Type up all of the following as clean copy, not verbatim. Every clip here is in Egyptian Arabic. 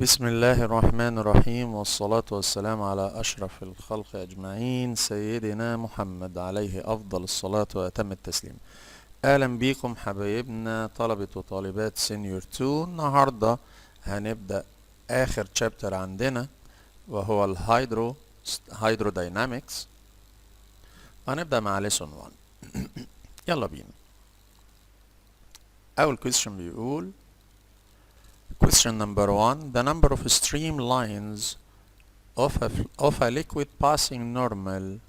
بسم الله الرحمن الرحيم، والصلاة والسلام على أشرف الخلق أجمعين، سيدنا محمد عليه أفضل الصلاة وأتم التسليم. أهلا بيكم حبايبنا طلبة وطالبات senior 2. النهاردة هنبدأ آخر chapter عندنا وهو ال hydrodynamics. هنبدأ مع lesson 1. يلا بينا. أول question بيقول، question number 1: the number of streamlines of a liquid passing normal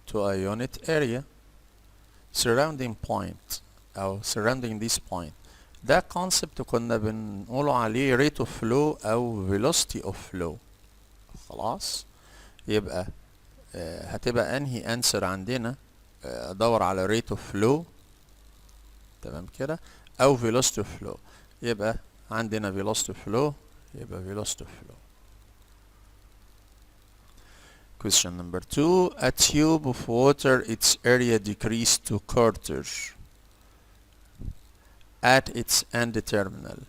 to a unit area surrounding point أو surrounding this point. ده concept كنا بنقوله عليه rate of flow أو velocity of flow. خلاص، يبقى هتبقى انهي answer عندنا؟ ادور على rate of flow، تمام كده، او velocity of flow. يبقى عندنا velocity of flow، يبقى velocity of flow. Question number 2: a tube of water, its area decreased to quarter at its end terminal,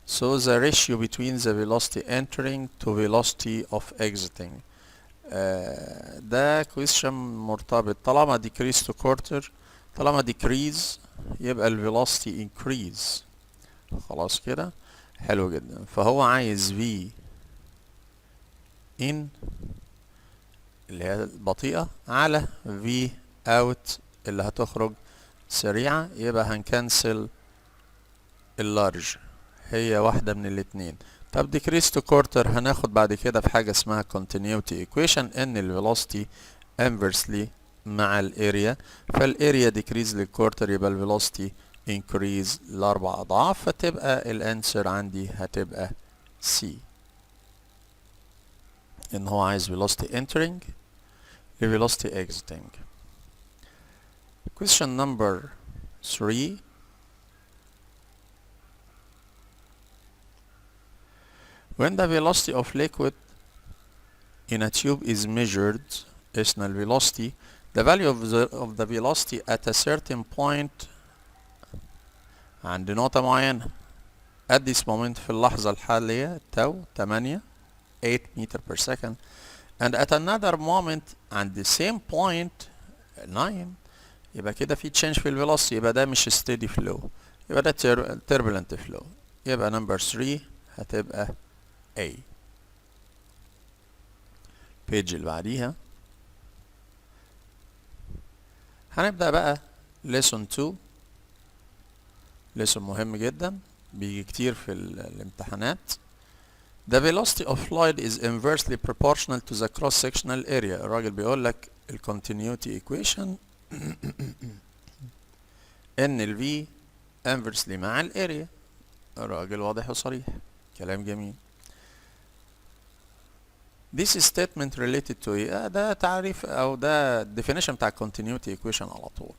so the ratio between the velocity entering to velocity of exiting. ده question مرتبط، طالما decrease to quarter، طالما decrease يبقى ال velocity increase. خلاص كده، حلو جدا. فهو عايز v in اللي هي البطيئة على v out اللي هتخرج سريعة. يبقى هن cancel ال large، هي واحدة من الاتنين. طب decrease to quarter، هناخد بعد كده في حاجة اسمها continuity equation ان ال velocity inversely مع ال area، فال area decrease لل quarter يبقى ال velocity increase لاربع اضعاف، فتبقى ال answer عندي هتبقى C، ان هو عايز velocity entering ل velocity exiting. Question number 3: when the velocity of liquid in a tube is measured، قسنا ال velocity، the value of the velocity at a certain point، عند نقطة معينة، at this moment، في اللحظة الحالية تو 8 8 meter per second, and at another moment at the same point 9. يبقى كده في change في ال velocity، يبقى ده مش steady flow، يبقى ده turbulent flow. يبقى number 3 هتبقى A. page اللي بعديها هنبدأ بقى lesson 2، lesson مهم جدا بيجي كتير في الامتحانات. The velocity of fluid is inversely proportional to the cross-sectional area. الراجل بيقول لك ال continuity equation ان ال V inversely مع ال area. الراجل واضح وصريح، كلام جميل. This statement related to ايه؟ ده تعريف او ده definition بتاع continuity equation على طول.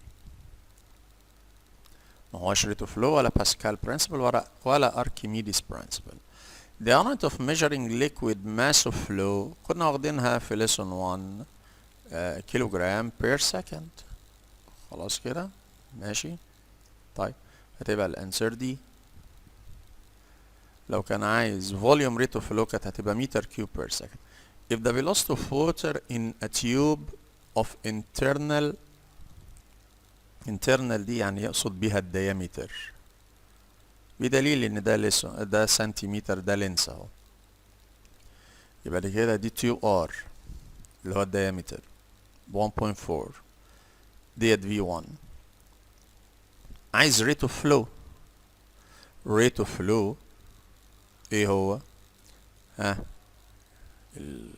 ما هوش rate of flow ولا Pascal principle ولا Archimedes principle. The unit of measuring liquid mass of flow كنا واخدينها في lesson 1، kilogram per second. خلاص كده، ماشي. طيب، هتبقى ال answer دي. لو كان عايز volume rate of flow كانت هتبقى meter cube per second. If the velocity of water in a tube of internal، internal دي يعني يقصد بيها ال diameter، بدليل ان ده لسه ده سنتيمتر، ده length اهو. يبقى دي كده دي 2 r اللي هو ال diameter 1.4، ديت V1. عايز rate of flow. Rate of flow ايه هو؟ ها، ال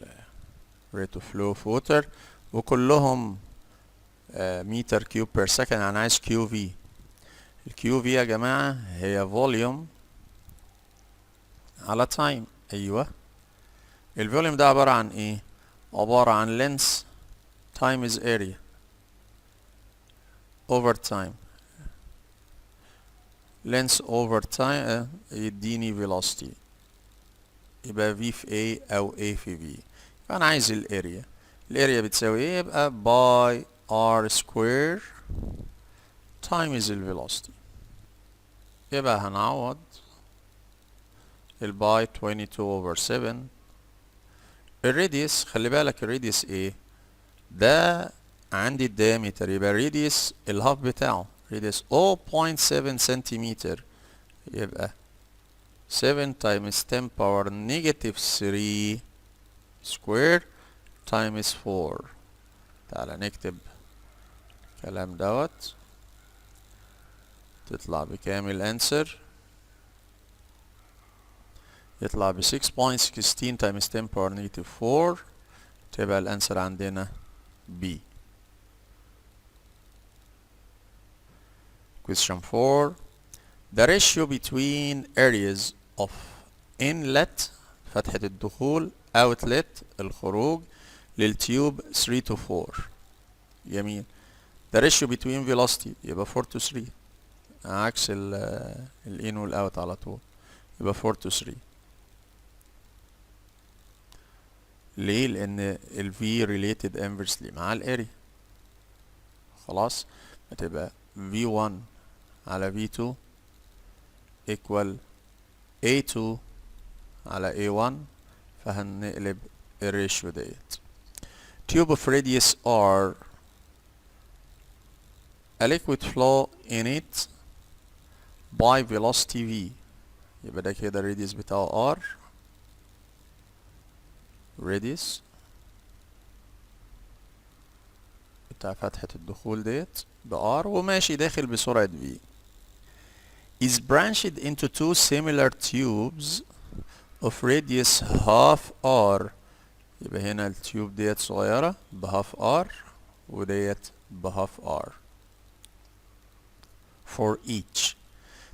rate of flow of water وكلهم meter cube per second. انا عايز Q V. ال Q V يا جماعة هي volume على time. ايوه، ال volume ده عبارة عن ايه؟ عبارة عن length times area over time. Length over time يديني velocity، يبقى V في A أو A في V. فأنا عايز ال area. ال area بتساوي ايه؟ يبقى pi r square times ال velocity. يبقى هنعوض ال pi 22 over 7. ال radius، خلي بالك ال radius ايه؟ ده عندي ال diameter، يبقى ال radius ال half بتاعه، radius 0.7 سنتيمتر، يبقى 7 times 10 power negative 3 square times 4. تعالى نكتب الكلام دوت، تطلع بكام ال answer؟ يطلع ب 6.16 times 10 power negative 4. تبقى ال answer عندنا B. Question 4. The ratio between areas of inlet، فتحة الدخول، outlet الخروج لل tube 3 to 4. جميل. The ratio between velocity يبقى 4 to 3، عكس ال in وال out على طول، يبقى 4 to 3. ليه؟ لان ال V related inversely مع ال area. خلاص، هتبقى V1 على V2 equal A2 على A1، فهنقلب ال ratio ديت. Tube of radius R, a liquid flow in it by velocity V، يبقى ده كده ال radius بتاعه R، radius بتاع فتحة الدخول ديت ب R، وماشي داخل بسرعة V، is branched into two similar tubes of radius half R. يبقى هنا ال tube ديت صغيرة ب half R وديت ب half R for each.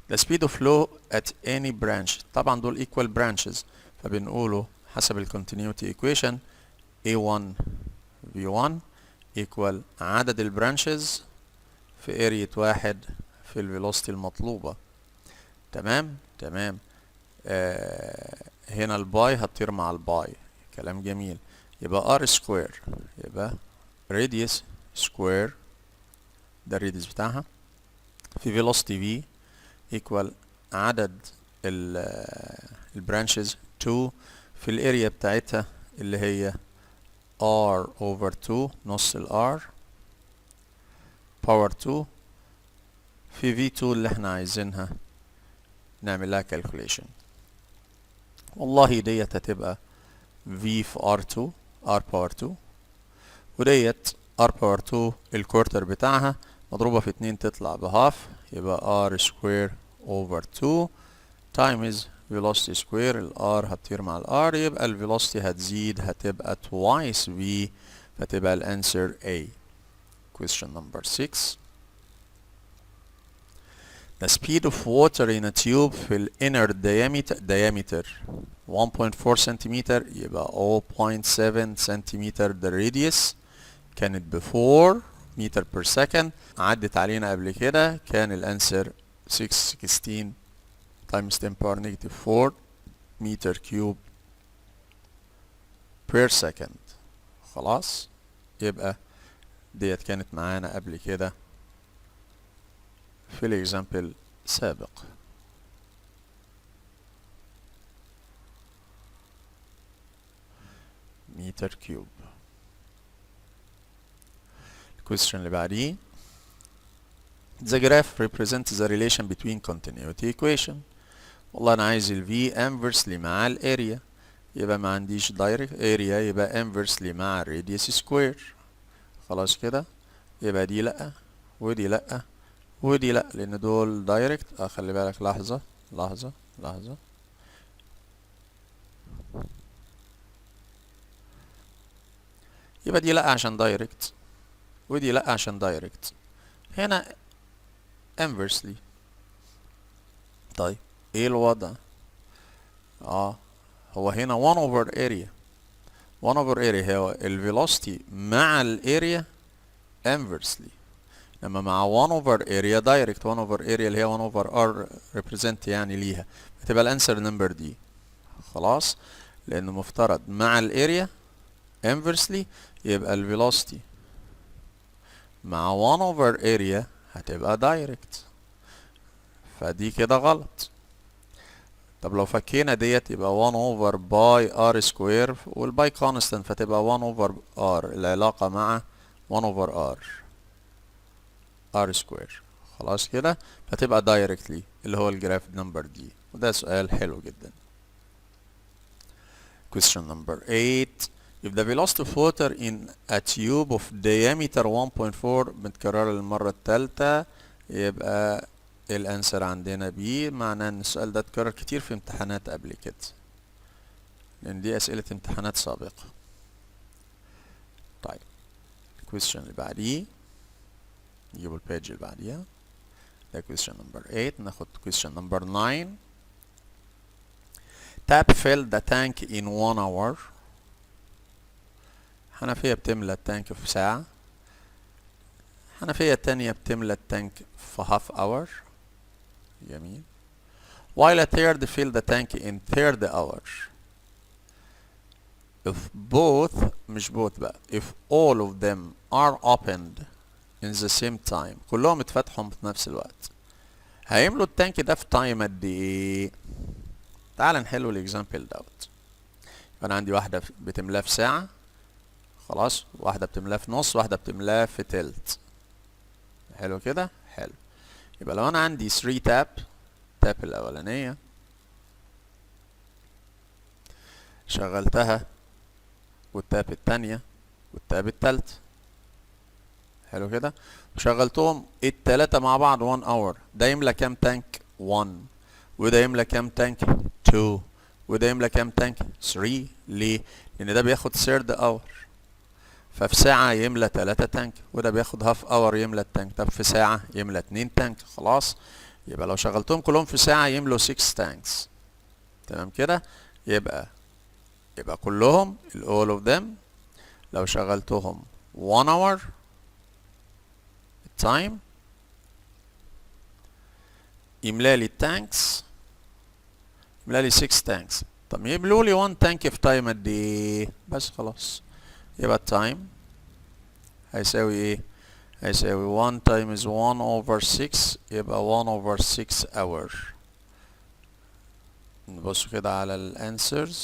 The speed of flow at any branch، طبعا دول equal branches، فبنقوله حسب ال continuity equation A1 V1 equal عدد ال branches في area واحد في ال velocity المطلوبة. تمام. هنا ال pi هتطير مع ال pi، كلام جميل. يبقى r square، يبقى radius square، ده ال radius بتاعها، في velocity v equal عدد ال branches 2 في ال area بتاعتها اللي هي r over 2، نص ال r power 2، في v2 اللي احنا عايزينها نعمل لها calculation. والله ديت هتبقى v في r2، r power 2، وديت r power 2 ال quarter بتاعها مضروبة في 2 تطلع ب half، يبقى r square over 2 times velocity square. ال r هتطير مع ال r، يبقى ال velocity هتزيد، هتبقى twice v، فتبقى ال answer A. Question number 6. The speed of water in a tube في ال inner diameter 1.4 سنتيمتر، يبقى 0.7 سنتيمتر the radius، كانت ب 4 meter per second. عدت علينا قبل كده، كان ال answer 616 times 10 power negative 4 meter cube per second. خلاص، يبقى ديت كانت معانا قبل كده في ال example سابق. meter cube. ال question اللي بعديه: The graph represents the relation between continuity equation. والله انا عايز ال V inversely مع ال area، يبقى ما عنديش direct area، يبقى inversely مع ال radius square. خلاص كده، يبقى دي لأ ودي لأ ودي لأ، لأن دول direct. خلي بالك، لحظة لحظة لحظة. يبقى دي لأ عشان direct، ودي لأ عشان direct، هنا inversely. طيب ايه الوضع؟ هو هنا 1 over area، 1 over area هو ال velocity مع ال area inversely، لما مع 1 over area direct. 1 over area اللي هي 1 over r represent يعني ليها، هتبقى ال answer number D. خلاص، لانه مفترض مع ال area inversely، يبقى ال velocity مع 1 over area هتبقى direct، فدي كده غلط. طب لو فكينا ديت يبقى 1 over pi r square، وال pi constant، فتبقى 1 over r، العلاقة مع 1 over r r square. خلاص كده، فتبقى directly اللي هو ال graph number D. وده سؤال حلو جدا. Question number 8: If the velocity of water in a tube of diameter 1.4، متكررة للمرة الثالثة، يبقى ال answer عندنا B. معناه ان السؤال ده اتكرر كتير في امتحانات قبل كده، لان دي اسئلة امتحانات سابقة. طيب، ال question اللي بعديه، نجيبوا ال page اللي بعديها. ده question number 8. ناخد question number 9. Tap filled the tank in 1 hour. حنفية بتملى ال tank في ساعة، حنفية تانية بتملى ال tank في half hour. جميل. While a third fill the tank in third hour. If both، مش both بقى، if all of them are opened in the same time، كلهم اتفتحوا في نفس الوقت، هيملوا ال tank ده في time قد ايه؟ تعال نحلوا ال example دوت. انا عندي واحدة بتملاه في ساعة، خلاص، واحدة بتملاه في نص، واحدة بتملاه في تلت. حلو كده؟ حلو. يبقى لو انا عندي 3 tap، tap الاولانية شغلتها، وال tap التانية، وال tap التالت، حلو كده، وشغلتهم التلاتة مع بعض 1 hour، ده يملى كام tank؟ 1. وده يملى كام tank؟ 2. وده يملى كام tank؟ 3. ليه؟ لان ده بياخد third hour، ففي ساعة يملى 3 tank، وده بياخد half hour يملى ال tank، طب في ساعة يملى 2 tank. خلاص، يبقى لو شغلتهم كلهم في ساعة يملوا 6 tanks. تمام كده؟ يبقى كلهم ال all of them لو شغلتهم 1 hour time يملى لي ال tanks، يملى لي 6 tanks. طب يملوا لي 1 tank في time قد ايه؟ بس خلاص، يبقى ال time هيساوي ايه؟ هيساوي 1 times 1 over 6، يبقى 1 over 6 hour. نبص كده على ال answers،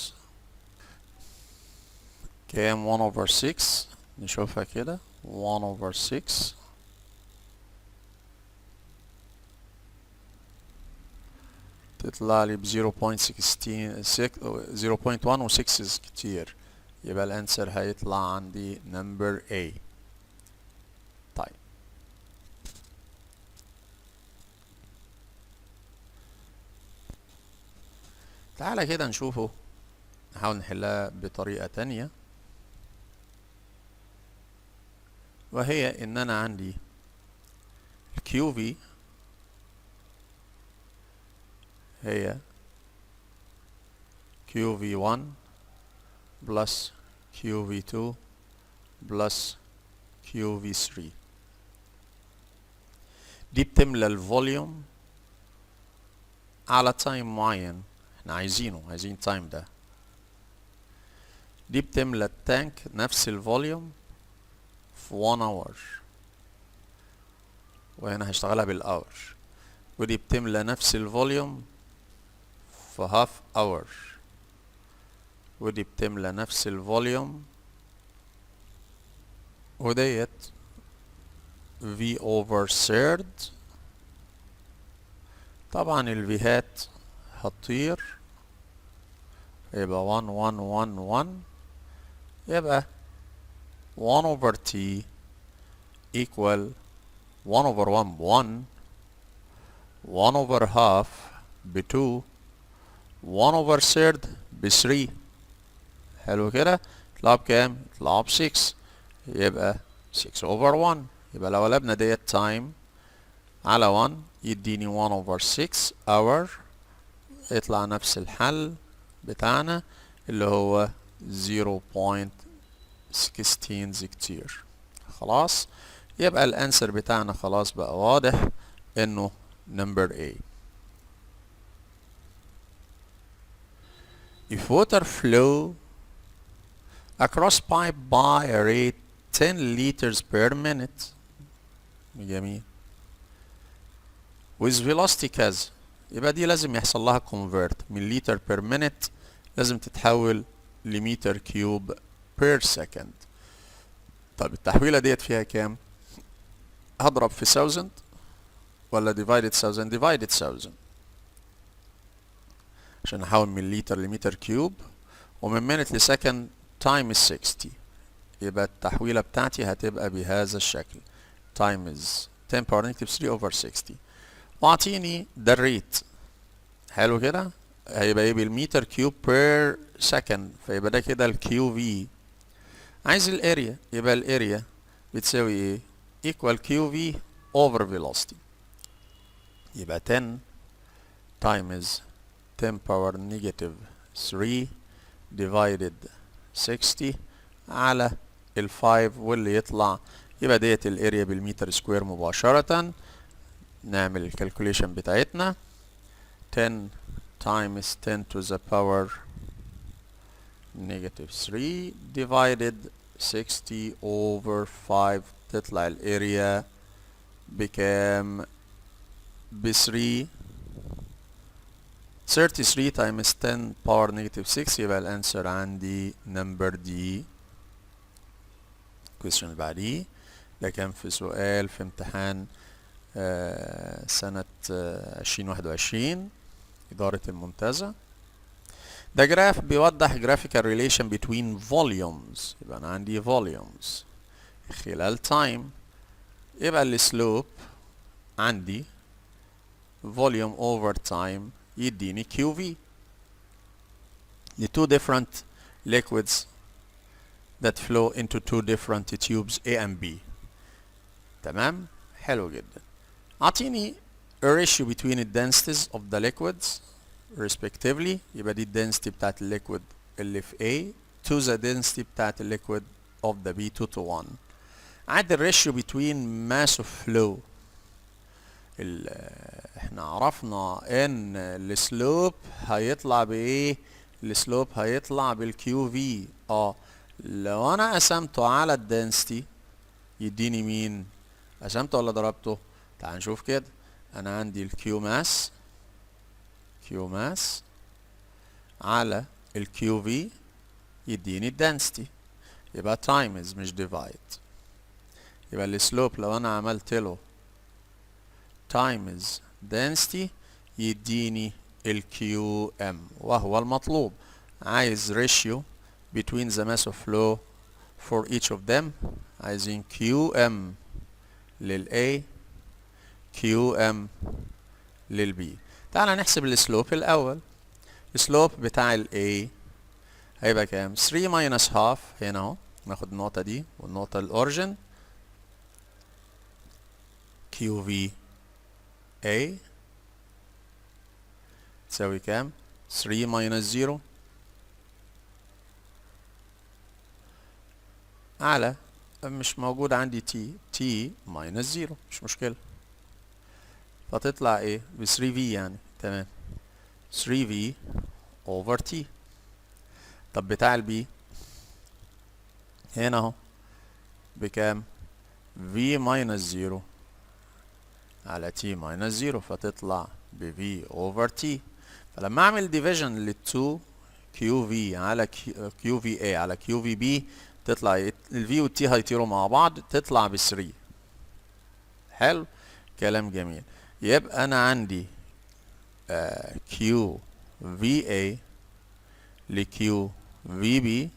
كام 1 over 6؟ نشوفها كده، 1 over 6 تطلع لي ب 0.16، 0.1 و 6 كتير، يبقى ال answer هيطلع عندي number A. طيب، تعالى كده نشوفه، نحاول نحلها بطريقة تانية، وهي ان انا عندي ال QV هي QV1 plus QV2 plus QV3. دي بتملى ال volume على time معين احنا عايزينه، عايزين time ده. دي بتملى ال tank نفس ال volume في 1 hour، وهنا هشتغلها بال hour. ودي بتملى نفس ال volume في half hour، ودي بتملى نفس ال volume، وديت V over third. طبعا ال V هات هتطير، يبقى 1 1 1 1، يبقى 1 over T equal 1 over 1 ب 1، 1 over half ب 2، 1 over third ب 3. حلو كده؟ يطلع بكام؟ يطلع ب 6، يبقى 6 over 1. يبقى لو قلبنا ديت time على 1 يديني 1 over 6 hour، يطلع نفس الحل بتاعنا اللي هو 0.16 كتير. خلاص، يبقى ال answer بتاعنا خلاص بقى واضح انه number A. If water flow across pipe by a rate 10 liters per minute، جميل، with velocity كذا، يبقى دي لازم يحصل لها convert من liter per minute، لازم تتحول ل meter cube per second. طب التحويلة ديت فيها كام؟ هضرب في 1000 ولا divided 1000؟ divided 1000 عشان احول من liter ل meter cube، ومن minute ل second times 60. يبقى التحويلة بتاعتي هتبقى بهذا الشكل، times 10 power negative 3 over 60. واعطيني ده ال rate، حلو كده، هيبقى ايه؟ بال meter cube per second، فيبقى ده كده ال Qv. عايز ال area، يبقى ال area بتساوي ايه؟ equal QV over velocity. يبقى 10 times 10 power negative 3 divided 60 على ال 5 واللي يطلع، يبقى ديت ال area بال meter square مباشرة. نعمل ال calculation بتاعتنا، 10 times 10 to the power negative 3 divided 60 over 5، تطلع ال area بكام؟ ب 3 33 times 10 power negative 6. يبقى ال answer عندي number D. question اللي بعديه، ده كان في سؤال في امتحان سنة 2021، إدارة المنتزه. ده graph بيوضح graphical relation between volumes. يبقى أنا عندي volumes خلال time، يبقى ال slope عندي volume over time يديني QV ل two different liquids that flow into two different tubes A and B. تمام، حلو جدا. اعطيني a ratio between the densities of the liquids respectively. يبقى دي density بتاعت ال liquid اللي في A to the density بتاعت ال liquid of the B 2 to 1. عاد ال ratio between mass of flow. احنا عرفنا ان ال slope هيطلع بايه؟ ال slope هيطلع بال Qv. لو انا قسمته على ال density يديني مين؟ قسمته ولا ضربته؟ تعال نشوف كده. انا عندي ال Q mass، Q mass على ال Qv يديني ال density، يبقى times مش divide. يبقى ال slope لو انا عملت له times density يديني ال Qm، وهو المطلوب. عايز ratio between the mass of flow for each of them. عايزين QM لل A، QM لل B. تعال نحسب ال slope الأول. ال slope بتاع ال A هيبقى كام؟ 3 minus half. هنا اهو، ناخد النقطة دي والنقطة ال origin. QV A تساوي كام؟ 3 minus 0 على، مش موجود عندي T، T minus 0، مش مشكلة. فتطلع ايه؟ ب 3 V يعني، تمام، 3 V over T. طب بتاع ال B هنا اهو بكام؟ V minus 0 على T minus 0، فتطلع ب V over T. فلما اعمل division لل 2، QV على QVA على QVB، تطلع ال V وال T هيطيروا مع بعض، تطلع ب 3. حلو، كلام جميل. يبقى انا عندي QVA ل QVB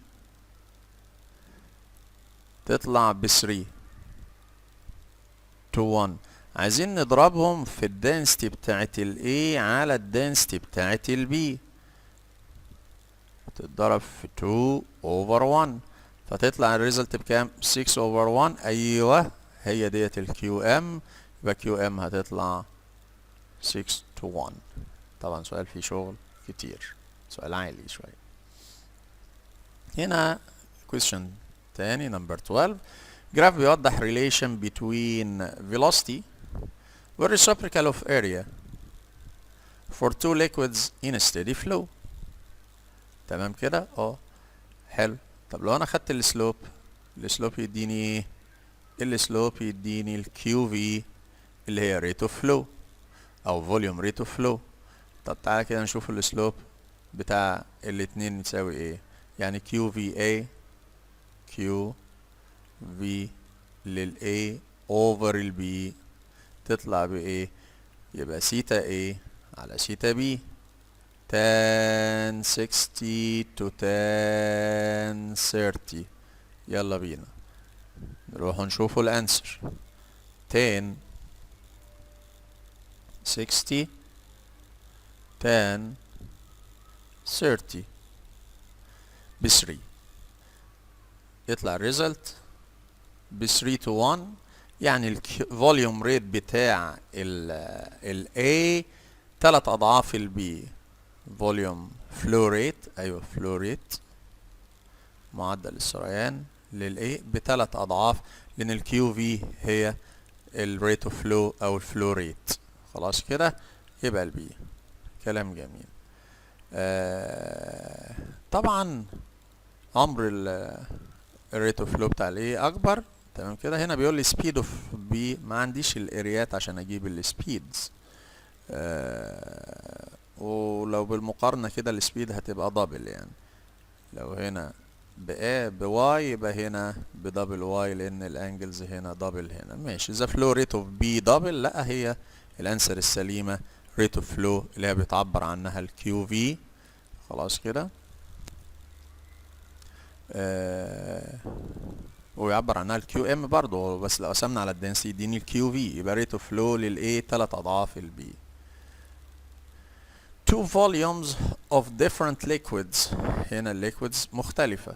تطلع ب 3 to 1. عايزين نضربهم في ال density بتاعت ال A على ال density بتاعت ال B، تتضرب في 2 over 1، فتطلع ال result بكام؟ 6 over 1. ايوه، هي ديت ال Qm. يبقى Qm هتطلع 6 to 1. طبعا سؤال فيه شغل كتير، سؤال عالي شوية. هنا question تاني، number 12، graph بيوضح relation between velocity وال reciprocal of area for two liquids in a steady flow. تمام كده؟ اه، حلو. طب لو انا خدت ال slope، ال slope يديني ايه؟ ال slope يديني ال Qv اللي هي rate of flow او volume rate of flow. طب تعالى كده نشوف ال slope بتاع الاتنين يساوي ايه. يعني Q V A، Q V لل A over ال B تطلع بايه؟ يبقى theta A على theta B، tan 60 to tan 30. يلا بينا نروح نشوفوا ال answer. Tan 60 tan 30 ب 3، يطلع ال result ب 3 to 1. يعني ال volume rate بتاع ال A ثلاث اضعاف ال B. Volume flow rate، ايوه، flow rate، معدل السريان لل A بثلاث اضعاف، لان ال Q V هي ال rate of flow او ال flow rate. خلاص كده، يبقى ال B. كلام جميل. طبعا عمر ال rate of flow بتاع ال A اكبر. تمام كده. هنا بيقول لي speed of B، ما عنديش ال area ات عشان اجيب ال speeds. ولو بالمقارنة كده ال speed هتبقى double، يعني لو هنا ب A ب Y يبقى هنا ب double Y، لان ال angles هنا double هنا. ماشي. The flow rate of B double؟ لا، هي ال answer السليمة rate of flow اللي هي بتعبر عنها ال Q V. خلاص كده. ويعبر عنها ال Q M برضه، بس لو قسمنا على ال density يديني ال Q V. يبقى rate of flow لل A تلات اضعاف ال B. Two volumes of different liquids، هنا ال liquids مختلفة،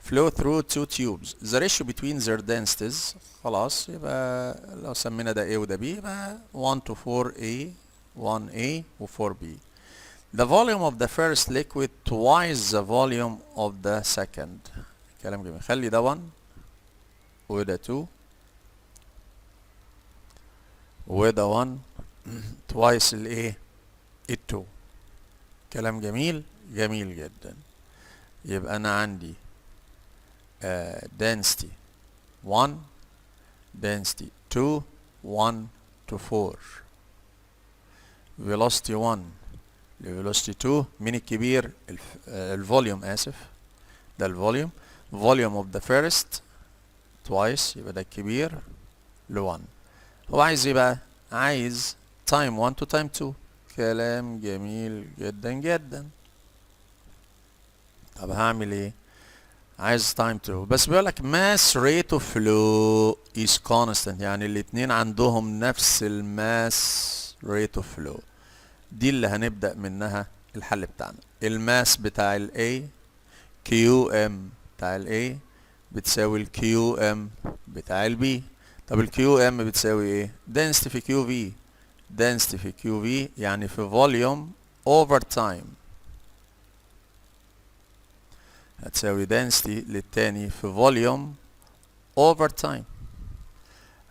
flow through two tubes. The ratio between their densities. خلاص، يبقى لو سمينا ده A وده B يبقى 1 to 4 A، 1 A و 4 B. The volume of the first liquid twice the volume of the second. كلام جميل. خلي ده 1 وده 2 وده 1 twice الايه؟ ال 2. كلام جميل، جميل جدا. يبقى انا عندي density 1، density 2، 1 to 4، velocity 1 ل velocity 2. مين الكبير؟ ال volume، اسف، ده ال volume. Volume of the first twice، يبقى ده الكبير ل 1. هو عايز ايه بقى؟ عايز time 1 to time 2. كلام جميل جدا جدا. طب هعمل ايه؟ عايز time 2، بس بيقول لك mass rate of flow is constant، يعني الاتنين عندهم نفس ال mass rate of flow. دي اللي هنبدأ منها الحل بتاعنا. ال mass بتاع ال A، QM بتاع ال A بتساوي ال QM بتاع ال B. طب ال QM بتساوي ايه؟ Density في QV. Density في QV يعني في volume over time، هتساوي density للتاني في volume over time.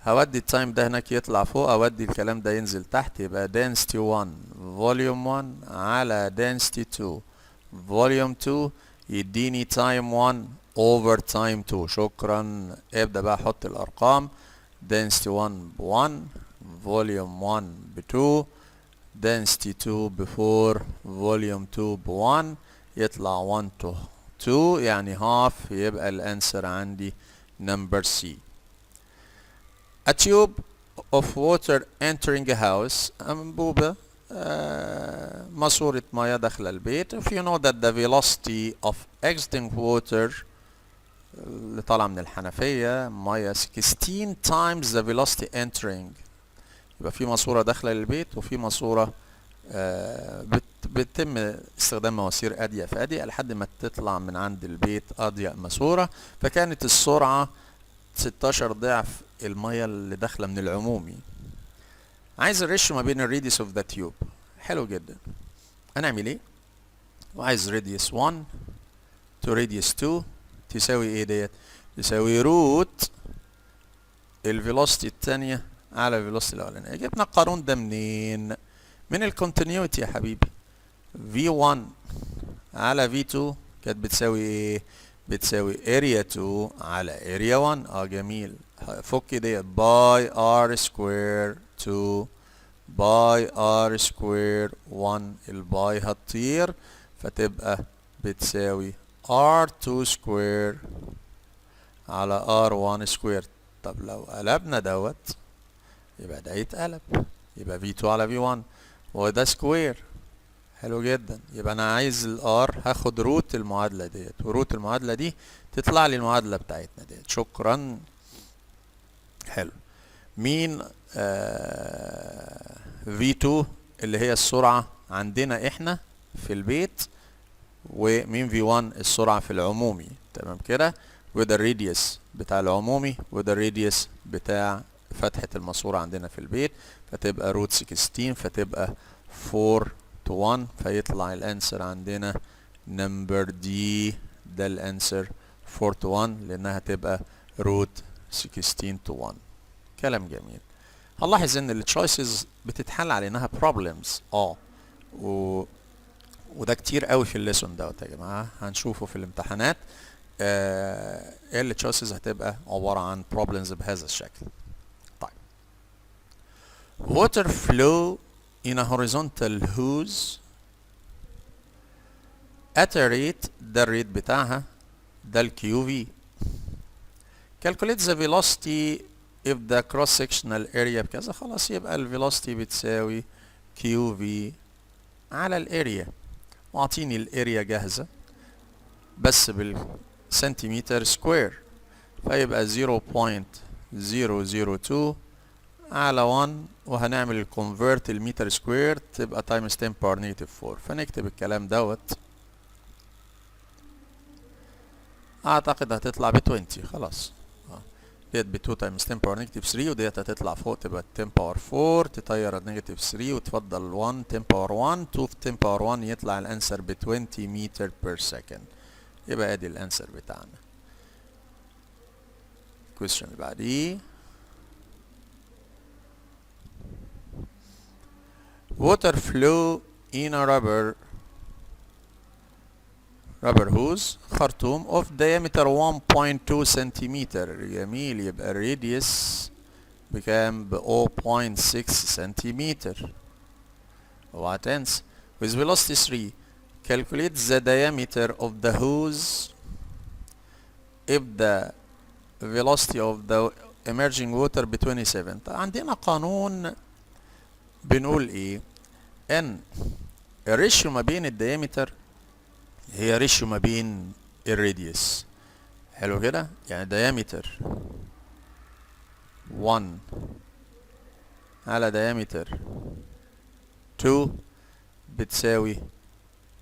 هودي ال time ده هناك يطلع فوق، اودي الكلام ده ينزل تحت، يبقى density 1 volume 1 على density 2 volume 2 يديني time 1 over time 2. شكرا. ابدأ بقى احط الارقام. Density 1 ب 1، volume 1 ب 2، density 2 ب 4، volume 2 ب 1، يطلع 1 to 2، يعني half. يبقى ال answer عندي number C. A tube of water entering a house، أنبوبة، ماسورة مياه داخلة البيت. If you know that the velocity of exiting water، اللي طالعة من الحنفية مية، 16 times the velocity entering. يبقى في ماسورة داخلة للبيت وفي ماسورة بتتم استخدام مواسير أضيق في أضيق لحد ما تطلع من عند البيت أضيق ماسورة، فكانت السرعة 16 ضعف المية اللي داخلة من العمومي. عايز ال ratio ما بين ال radius of the tube. حلو جدا. هنعمل ايه؟ وعايز radius 1 to radius 2 تساوي ايه ديت؟ تساوي root ال velocity الثانية على ال velocity الأولانية. جبنا القانون ده منين؟ من ال continuity يا حبيبي. V1 على V2 كانت بتساوي ايه؟ بتساوي area 2 على area 1. اه جميل. فك ديت، pi r square 2 pi r square 1. ال pi هتطير، فتبقى بتساوي R2 square على R1 square. طب لو قلبنا دوت يبقى ده يتقلب، يبقى V2 على V1 وده square. حلو جدا. يبقى انا عايز ال R، هاخد root المعادلة ديت، و root المعادلة دي تطلع لي المعادلة بتاعتنا ديت. شكرا. حلو. مين V2؟ اللي هي السرعة عندنا احنا في البيت. ومين V1؟ السرعة في العمومي. تمام كده. وده ال radius بتاع العمومي وده ال radius بتاع فتحة الماسورة عندنا في البيت، فتبقى root 16، فتبقى 4 to 1. فيطلع ال answer عندنا number D. ده ال answer 4 to 1 لانها تبقى root 16 to 1. كلام جميل. هنلاحظ ان ال choices بتتحل على انها problems وده كتير قوي في ال lesson دوت يا جماعه، هنشوفه في الامتحانات. ال choices هتبقى عباره عن problems بهذا الشكل. طيب، water flow in a horizontal hose at a rate، ده ال rate بتاعها، ده ال QV. calculate the velocity if the cross sectional area بكذا. خلاص، يبقى ال velocity بتساوي QV على ال area، واعطيني ال area جاهزة بس بالسنتيمتر square، فيبقى 0.002 على 1، وهنعمل ال convert ال meter square تبقى times 10 power negative 4. فنكتب الكلام دوت، اعتقد هتطلع ب 20. خلاص، ديت ب 2 times 10 power negative 3، وديت هتطلع فوق تبقى 10 power 4، تطير negative 3 وتفضل 1، 10 power 1، 2 في 10 power 1، يطلع ال answer ب 20 meter per second. يبقى ادي ال answer بتاعنا. ال question اللي بعديه: water flow in a rubber hose، خرطوم of diameter 1.2 سنتيمتر. جميل. يبقى ال radius بكام؟ ب 0.6 سنتيمتر. اوعى تنسى. with velocity 3، calculate the diameter of the hose if the velocity of the emerging water ب 27. طيب، عندنا قانون بنقول ايه؟ ان ال ratio ما بين ال diameter هي ratio ما بين ال radius. حلو كده. يعني diameter 1 على diameter 2 بتساوي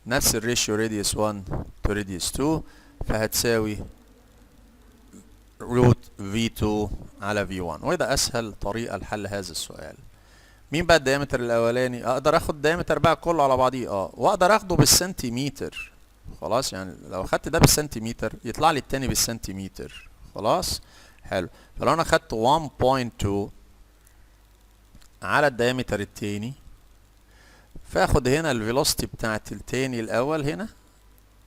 نفس ال ratio radius 1 to radius 2، فهتساوي root V2 على V1. وده اسهل طريقة لحل هذا السؤال. مين بقى ال diameter الاولاني؟ اقدر اخد diameter بقى كله على بعضيه، واقدر اخده بالسنتيمتر. خلاص، يعني لو اخدت ده بالسنتيمتر يطلع لي التاني بالسنتيمتر. خلاص، حلو. فلو انا خدت 1.2 على ال diameter التاني، فاخد هنا ال velocity بتاعت التاني الاول هنا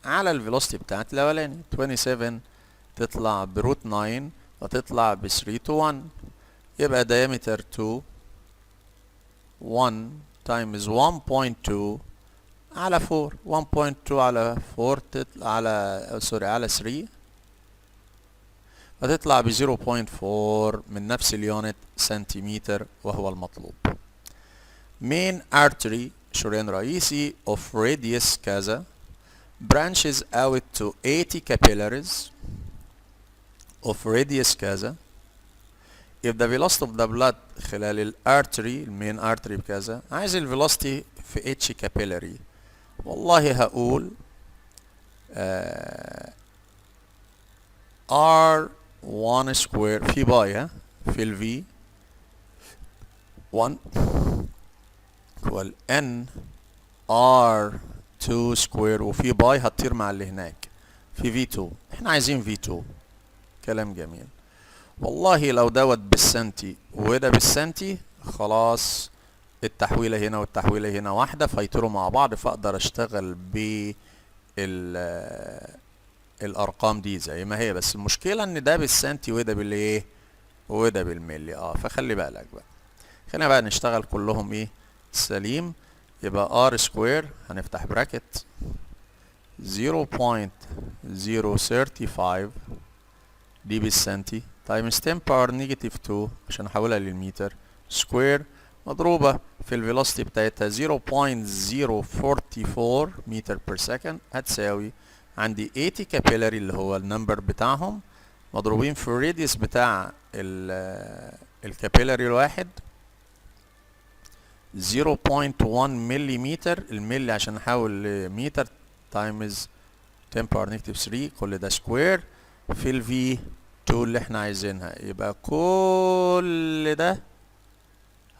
على ال velocity بتاعت الاولاني 27، تطلع ب root 9 وتطلع ب 3 to 1. يبقى diameter 2، 1 times 1.2 على 4، 1.2 على 4 تطلع على، sorry، على 3، فتطلع ب 0.4 من نفس ال unit سنتيمتر وهو المطلوب. main artery، شريان رئيسي of radius كذا branches out to 80 capillaries of radius كذا. if the velocity of the blood خلال ال artery، ال main artery، بكذا، عايز ال velocity في each capillary. والله هقول R1 square في pi، ها، في ال V 1 equal N R2 square، وفي pi هتطير مع اللي هناك في V2. احنا عايزين V2. كلام جميل. والله لو دوت بالسنتي وده بالسنتي، خلاص، التحويلة هنا والتحويلة هنا واحدة، فيطيروا مع بعض، فاقدر اشتغل بال الارقام دي زي ما هي. بس المشكلة ان ده بالسنتي وده بالايه؟ وده بالملي. فخلي بالك بقى. خلينا بقى نشتغل كلهم ايه؟ سليم. يبقى R square، هنفتح bracket، 0.035 دي بالسنتي times 10 power negative 2 عشان احولها للمتر square، مضروبة في ال velocity بتاعتها 0.044 meter per second، هتساوي عندي 80 capillary اللي هو ال number بتاعهم، مضروبين في ال radius بتاع ال capillary الواحد 0.1 مليمتر، الملي عشان نحول لمتر times 10 power negative 3، كل ده square في ال V 2 اللي احنا عايزينها. يبقى كل ده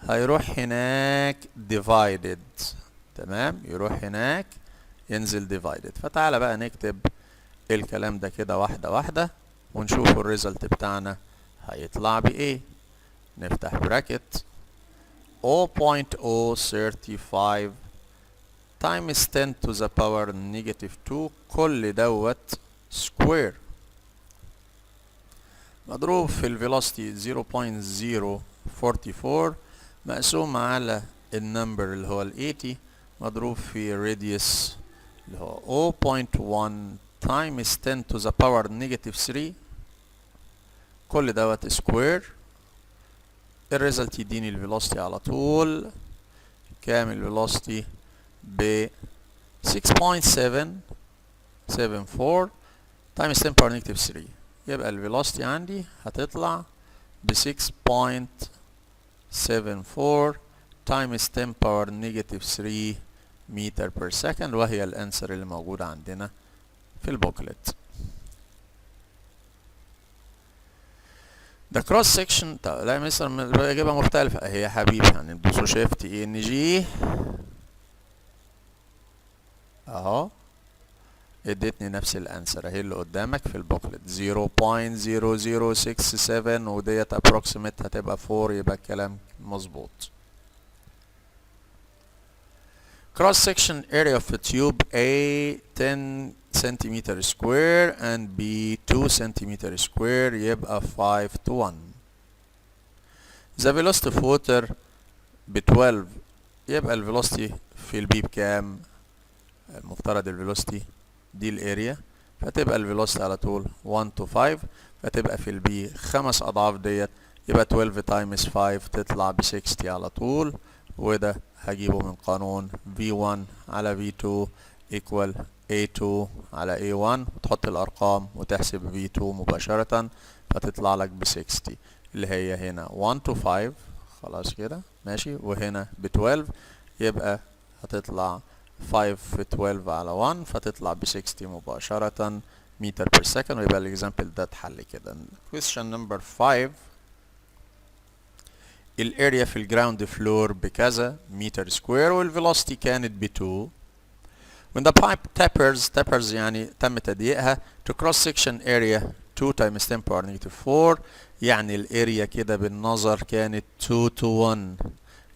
هيروح هناك divided، تمام؟ يروح هناك ينزل divided. فتعالى بقى نكتب الكلام ده كده واحدة واحدة ونشوف ال result بتاعنا هيطلع بإيه. نفتح bracket، 0.035 times 10 to the power negative 2، كل دوت square، مضروب في ال velocity 0.044، مقسوم على ال number اللي هو ال 80، مضروب في radius اللي هو 0.1 times 10 to the power negative 3، كل دوت square. ال result يديني ال velocity على طول. كام ال velocity؟ ب 6.774 times 10 power negative 3. يبقى ال velocity عندي هتطلع ب 6.74 times 10 power negative 3 meter per second، وهي ال answer اللي موجودة عندنا في ال booklet. ده cross section. طب لا مثلا الاجابه مختلفه اهي يا حبيبي. هندوسوا shift E N G اهو، اديتني نفس ال answer اهي اللي قدامك في ال booklet، 0.0067، وديت approximate هتبقى 4، يبقى الكلام مظبوط. Cross section area of a tube A 10 centimeter square and B 2 centimeter square، يبقى 5 to 1. The velocity of water ب 12، يبقى ال velocity في ال B بكام؟ المفترض ال velocity دي ال area، فتبقى ال velocity على طول 1 to 5، فتبقى في ال B خمس اضعاف ديت، يبقى 12 times 5 تطلع ب 60 على طول. وده هجيبه من قانون V1 على V2 equal A2 على A1، وتحط الأرقام وتحسب V2 مباشرة، فتطلع لك ب 60 اللي هي هنا 1 to 5. خلاص كده ماشي. وهنا ب 12، يبقى هتطلع 5 في 12 على 1، فتطلع ب 60 مباشرة meter per second. ويبقى ال example ده اتحل كده. Question number 5، ال area في ال ground floor بكذا meter square وال velocity كانت ب 2. When the pipe tapers، tapers يعني تم تضييقها، to cross section area 2 times 10 power negative 4، يعني ال area كده بالنظر كانت 2 to 1،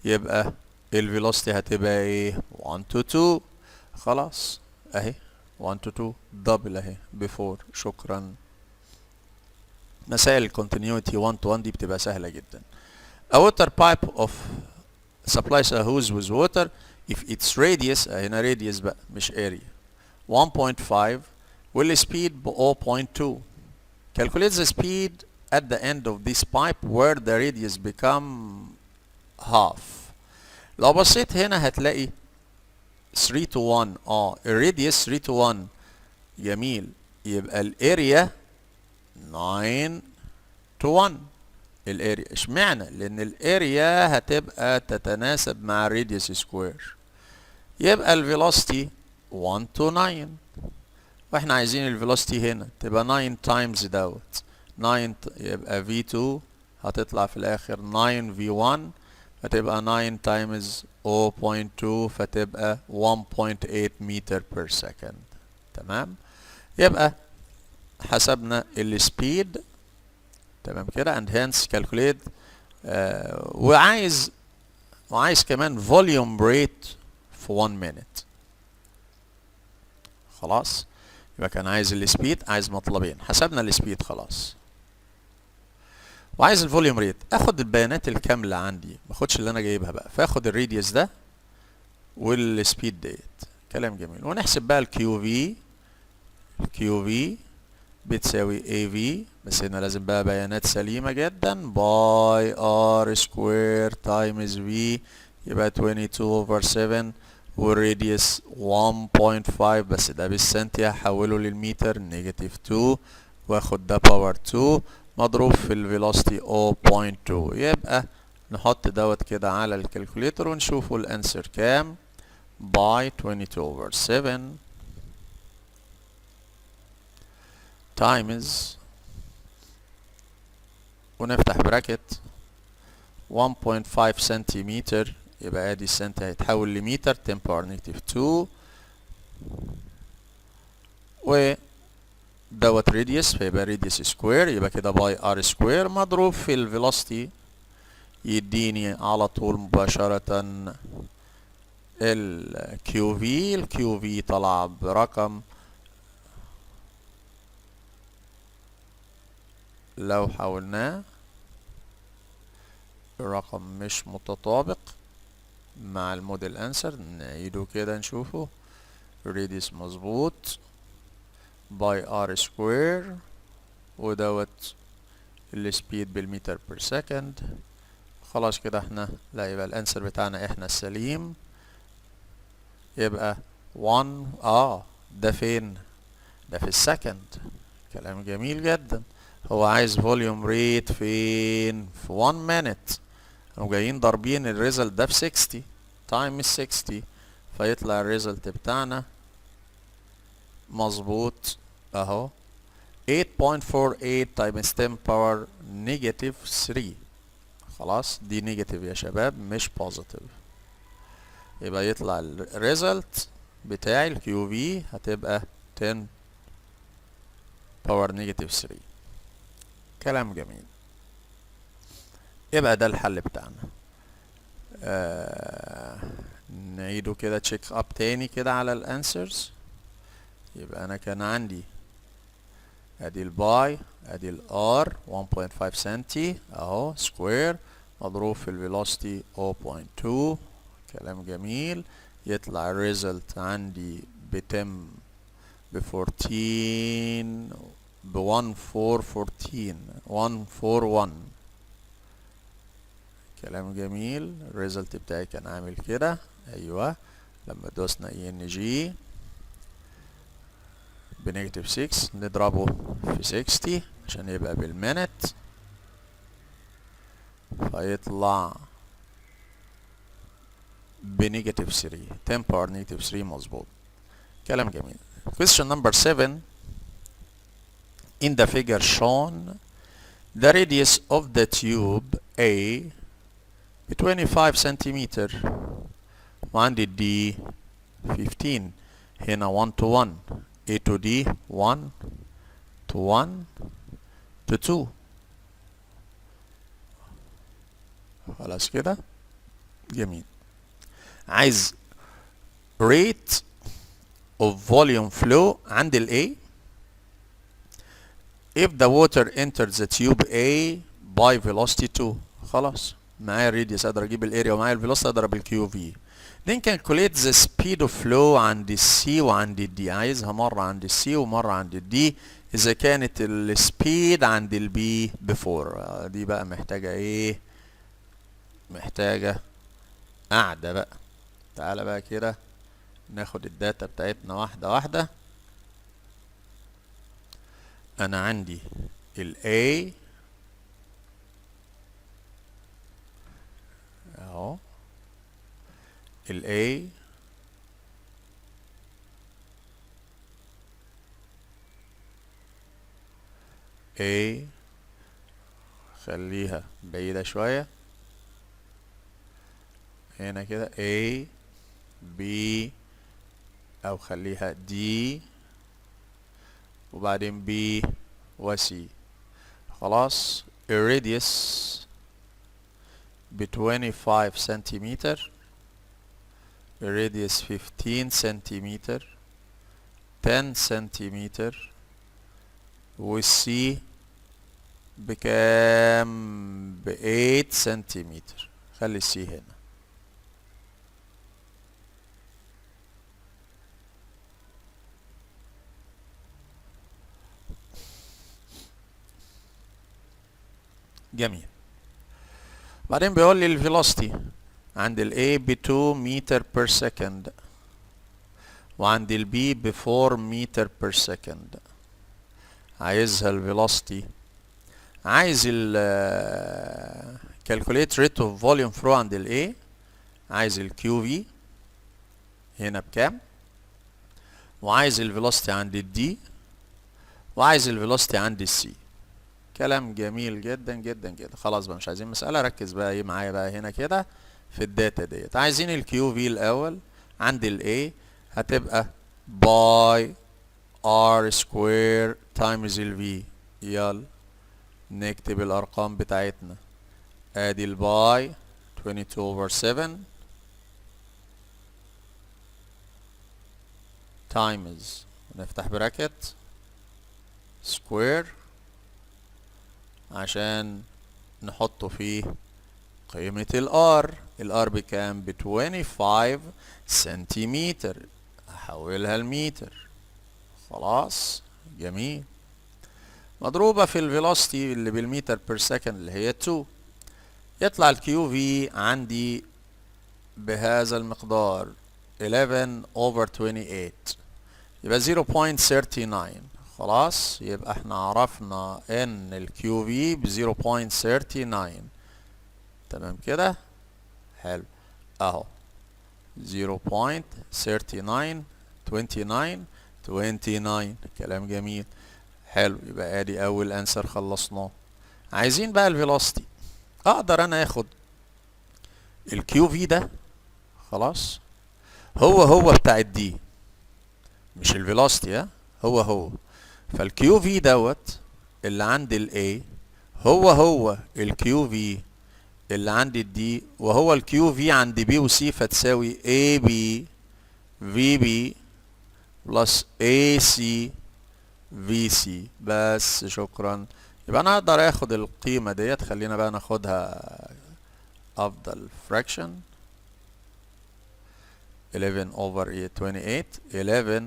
يبقى ال velocity هتبقى ايه؟ 1 to 2. خلاص اهي 1 to 2، double اهي ب 4. شكرا. مسائل ال continuity 1 to 1 دي بتبقى سهلة جدا. A water pipe of supplies a hose with water if its radius، هنا radius بقى مش area، 1.5 وال speed ب 0.2. Calculate the speed at the end of this pipe where the radius become half. لو بصيت هنا هتلاقي 3 to 1، ال radius 3 to 1، جميل، يبقى ال area 9 to 1. ال area اشمعنى؟ لان ال area هتبقى تتناسب مع ال radius square، يبقى ال velocity 1 to 9، واحنا عايزين ال velocity هنا تبقى 9 times دوت 9، يبقى V2 هتطلع في الاخر 9 V1، فتبقى 9 times 0.2، فتبقى 1.8 meter per second. تمام، يبقى حسبنا ال speed، تمام كده. And hence calculate وعايز كمان volume rate في 1 minute. خلاص، يبقى كان عايز ال speed، عايز مطلبين، حسبنا ال speed خلاص. وعايز ال volume rate. اخد البيانات الكامله عندي، ما اخدش اللي انا جايبها بقى، فاخد ال radius ده وال speed ديت. كلام جميل. ونحسب بقى ال Q V. ال Q V بتساوي A V، بس هنا لازم بقى بيانات سليمة جدا، pi R square times V، يبقى 22 over 7، وال radius 1.5، بس ده بالسنتي هحوله للمتر، negative 2، واخد ده power 2، مضروب في ال velocity 0.2. يبقى نحط دوت كده على ال calculator ونشوفوا ال answer كام. Pi 22 over 7 times، ونفتح bracket، 1.5 سنتيمتر، يبقى ادي السنتي هيتحول لمتر، 10 power negative 2، و دوت radius فيبقى radius square، يبقى كده pi R square، مضروب في ال velocity، يديني على طول مباشرة ال Q V. ال Q V طلع برقم، لو حولناه الرقم مش متطابق مع ال model answer. نعيده كده نشوفه. radius مظبوط، pi R square، ودوت ال speed بالمتر per second. خلاص كده احنا، لا، يبقى ال answer بتاعنا احنا السليم، يبقى 1. ده فين؟ ده في ال second. كلام جميل جدا. هو عايز volume rate فين؟ في 1 minute. وجايين ضاربين ال result ده في 60 times 60، فيطلع ال result بتاعنا مظبوط اهو، 8.48 times 10 power negative 3. خلاص، دي negative يا شباب مش positive. يبقى يطلع ال result بتاعي ال Q V هتبقى 10 power negative 3. كلام جميل. يبقى ده الحل بتاعنا. نعيده كده، check up تاني كده على ال answers. يبقى انا كان عندي ادي ال pi، ادي ال R 1.5 سنتي اهو square، مضروب في ال velocity 0.2. كلام جميل. يطلع ال result عندي بتم ب 14، ب 1 4 14، 1 4 1. كلام جميل. ال result بتاعي كان عامل كده، ايوه، لما دوسنا ENG ب negative 6، نضربه في 60 عشان يبقى بال minute، فيطلع ب negative 3، 10 power negative 3، مظبوط. كلام جميل. Question number 7: in the figure shown, the radius of the tube A ب 25 سنتيمتر، وعندي D 15. هنا 1 to 1، A to D 1 to 1 to 2. خلاص كده، جميل. عايز rate of volume flow عند ال A if the water enters the tube A by velocity 2. خلاص، معايا ال radius اقدر اجيب ال area، ومعايا ال velocity اضرب ال Q V. Then calculate the speed of flow عند ال C وعند ال D. عايزها مرة عند ال C ومرة عند ال D إذا كانت ال speed عند ال B ب 4. دي بقى محتاجة ايه؟ محتاجة قعدة بقى. تعالى بقى كده ناخد ال data بتاعتنا واحدة واحدة. أنا عندي ال A أهو، ال A A، خليها بعيدة شوية هنا كده، A B، أو خليها D، وبعدين B و C. خلاص، ال radius ب 25 سنتيمتر، ال radius 15 سنتيمتر، 10 سنتيمتر، وال C بكام؟ ب 8 سنتيمتر. خلي ال C هنا. جميل. بعدين بيقول لي ال velocity عند ال A ب 2 meter per second وعند ال B ب 4 meter per second. عايزها ال velocity، عايز ال calculate rate of volume flow عند ال A، عايز ال QV هنا بكام، وعايز ال velocity عند ال D، وعايز ال velocity عند ال C. كلام جميل جدا جدا جدا. خلاص بقى مش عايزين مسألة، ركز بقى ايه معايا بقى هنا كده في ال data ديت. عايزين ال QV الأول عند ال A هتبقى pi R square times ال V. يلا نكتب الأرقام بتاعتنا. ادي ال pi 22 over 7 times، نفتح bracket square عشان نحطه فيه قيمة ال R. ال R بكام؟ ب 25 سنتيمتر، احولها لمتر. خلاص جميل. مضروبة في ال velocity اللي بال meter per second اللي هي 2. يطلع ال QV عندي بهذا المقدار 11 over 28، يبقى 0.39. خلاص يبقى احنا عرفنا ان ال QV ب 0.39. تمام كده، حلو اهو 0.39 29 29. كلام جميل حلو. يبقى ادي اول answer خلصناه. عايزين بقى ال velocity. اقدر انا اخد ال QV ده، خلاص هو هو بتاع ال D مش ال velocity، ها هو هو. فال QV دوت اللي عند ال A هو هو ال QV اللي عند ال D، وهو ال QV عند B و C، فتساوي AB VB plus AC VC. بس شكرا. يبقى انا اقدر اخد القيمة ديت، خلينا بقى ناخدها افضل fraction 11 over 28، 11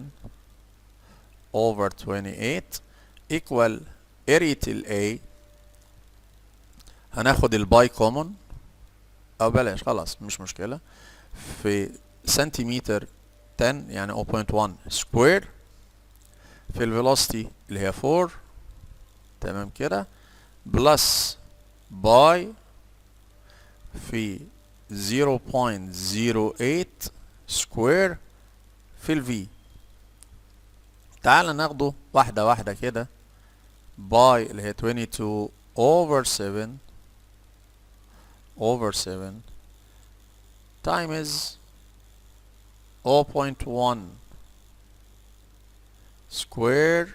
over 28 equal area ال A. هناخد ال pi common او بلاش خلاص مش مشكلة، في سنتيمتر 10 يعني 0.1 square في ال velocity اللي هي 4. تمام كده، plus pi في 0.08 square في ال V. تعال ناخده واحدة واحدة كده. pi اللي هي 22 over 7 over 7 times 0.1 square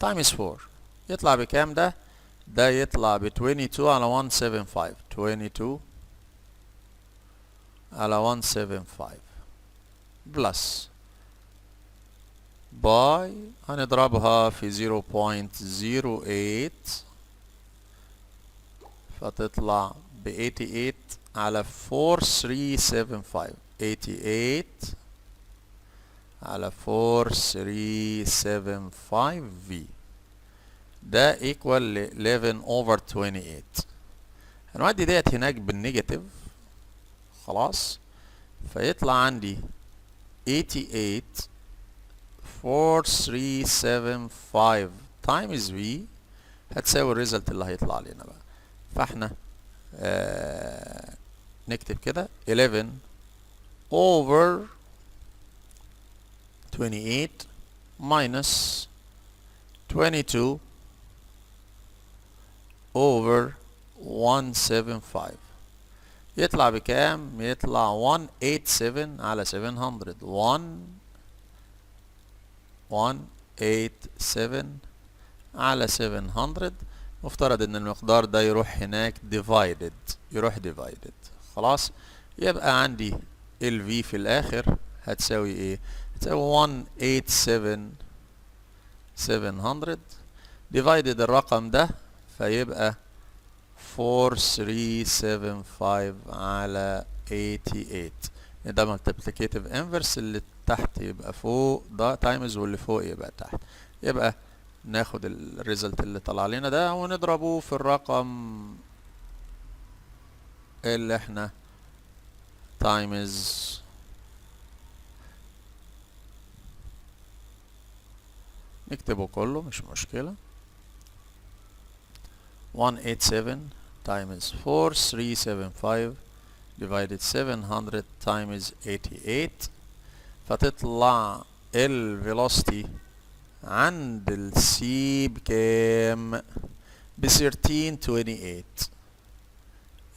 times 4، يطلع بكام ده؟ ده يطلع ب 22 على 175، 22 على 175 plus pi هنضربها في 0.08 فتطلع ب 88 على 4375، 88 على 4375 V. ده equal ل 11 over 28. هنودي ديت هناك بال negative، خلاص فيطلع عندي 88 4375 times V هتساوي ال result اللي هيطلع لنا بقى. فاحنا نكتب كده 11 over 28 minus 22 over 175، يطلع بكام؟ يطلع 187 على 700، 1 187 على 700. مفترض ان المقدار ده يروح هناك divided، يروح divided. خلاص يبقى عندي ال V في الاخر هتساوي ايه؟ هتساوي 187 700 divided الرقم ده، فيبقى 4375 على 88. ده multiplicative inverse، اللي تحت يبقى فوق ده times واللي فوق يبقى تحت. يبقى ناخد ال result اللي طلع لنا ده ونضربه في الرقم اللي احنا times، نكتبه كله مش مشكلة، 187 times 4375 divided 700 times 88، فتطلع ال velocity عند ال C بكام؟ ب 1328.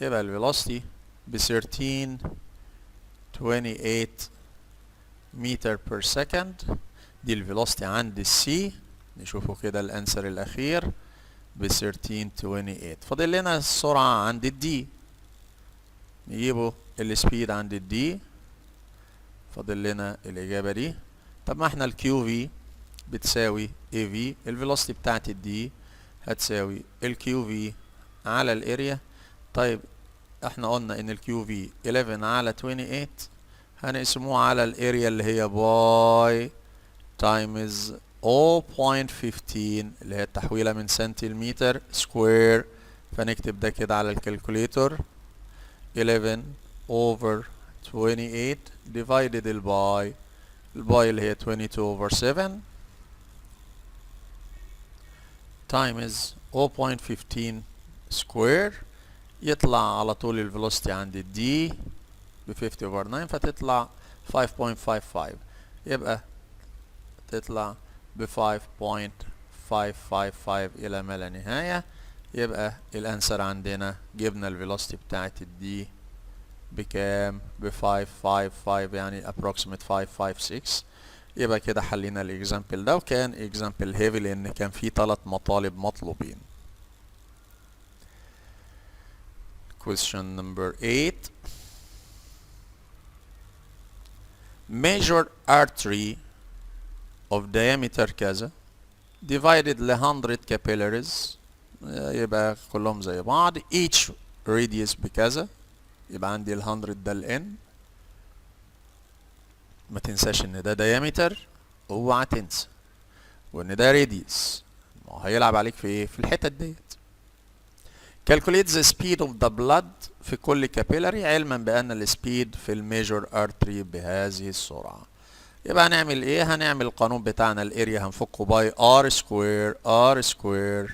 يبقى ال velocity ب 1328 meter per second. دي ال velocity عند ال C. نشوفه كده ال answer الاخير ب 1328. فاضل لنا السرعة عند ال D، نجيبه ال speed عند ال D. فاضل لنا الإجابة دي. طب ما احنا ال QV بتساوي AV، ال velocity بتاعت ال D هتساوي ال QV على ال area. طيب احنا قلنا ان ال QV 11 على 28، هنقسموه على ال area اللي هي pi times 0.15 اللي هي التحويلة من سنتيمتر square. فنكتب ده كده على ال calculator، 11 over 28 divided ال pi، ال pi اللي هي 22 over 7 times 0.15 square، يطلع على طول ال velocity عند ال D ب 50 over 9، فتطلع 5.55. يبقى تطلع ب 5.555 إلى ما لا نهاية. يبقى ال answer عندنا، جبنا ال velocity بتاعت ال D بكام؟ ب 555، يعني approximate 556. يبقى كده حلينا ال example ده، وكان example heavy لان كان فيه ثلاث مطالب مطلوبين. Question number 8، major artery of diameter كذا divided ل 100 capillaries، يبقى كلهم زي بعض، each radius بكذا. يبقى عندي ال 100 ده ال N، ما تنساش ان ده diameter، اوعى تنسى، وان ده radius، ما هو هيلعب عليك في ايه؟ في الحتت ديت. Calculate the speed of the blood في كل capillary، علما بان ال speed في ال major artery بهذه السرعة. يبقى هنعمل ايه؟ هنعمل القانون بتاعنا، ال area هنفكه pi r square، r square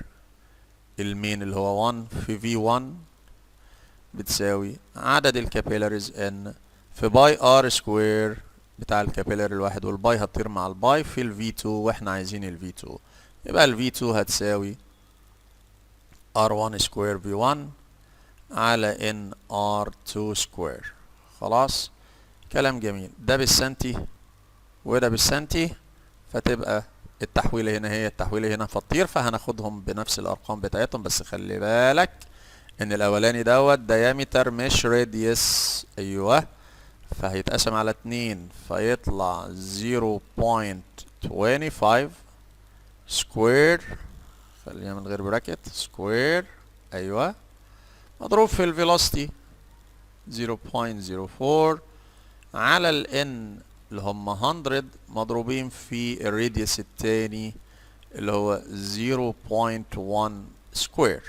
ال main اللي هو 1 في V1 بتساوي عدد ال capillaries n في pi r square بتاع ال capillary الواحد، وال pi هتطير مع ال pi في ال V2، واحنا عايزين ال V2. يبقى ال V2 هتساوي R1 square V1 على N R2 square. خلاص، كلام جميل. ده بالسنتي وده بالسنتي، فتبقى التحويلة هنا هي التحويلة هنا فتطير، فهناخدهم بنفس الأرقام بتاعتهم. بس خلي بالك إن الأولاني دوت diameter مش radius، أيوه، فهيتقسم على 2 فيطلع 0.25 square، خلينا من غير bracket، square، أيوه، مضروب في ال velocity 0.04 على ال N اللي هم 100 مضروبين في ال radius التاني اللي هو 0.1 square.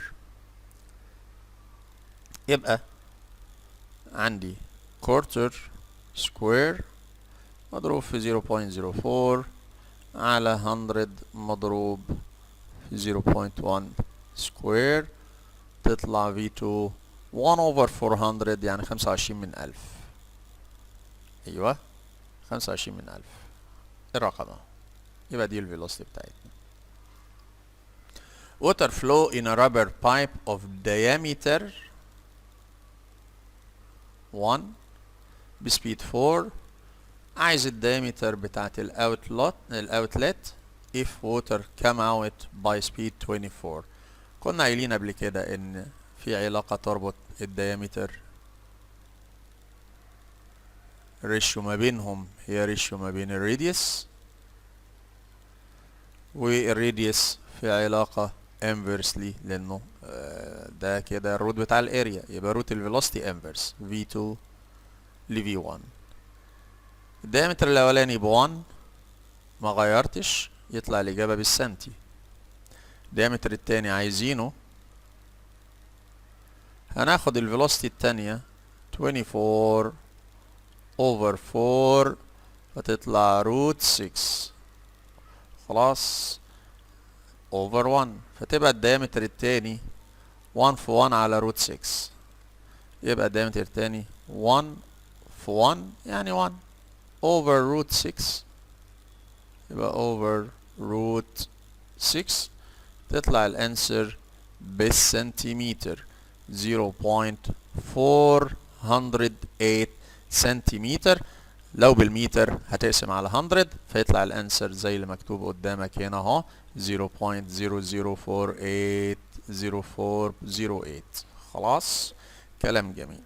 يبقى عندي quarter square مضروب في 0.04 على 100 مضروب في 0.1 square، تطلع V2 1 over 400، يعني 25 من 1000. أيوة، 25 من 1000 الرقم اهو. يبقى دي ال velocity بتاعتنا. Water flow in a rubber pipe of diameter 1 ب speed 4، عايز ال diameter بتاعت ال outlet if water come out by speed 24. كنا قايلين قبل كده ان في علاقة تربط ال diameter، ratio ما بينهم هي ratio ما بين ال radius وال radius في علاقة inversely، لانه ده كده ال root بتاع ال area، يبقى root ال velocity inverse V2 ل V1. ال diameter الاولاني ب 1، ما غيرتش، يطلع الاجابة بالسنتي. ال diameter التاني عايزينه، هناخد ال velocity التانية 24 over 4، فتطلع root 6، خلاص، over 1، فتبقى ال diameter التاني 1 في 1 على root 6. يبقى ال diameter التاني 1 في 1، يعني 1 over root 6، يبقى over root 6، تطلع ال answer بالسنتيمتر 0.408 سنتيمتر. لو بالمتر هتقسم على 100، فيطلع ال answer زي اللي مكتوب قدامك هنا اهو، 0.00480408. خلاص، كلام جميل.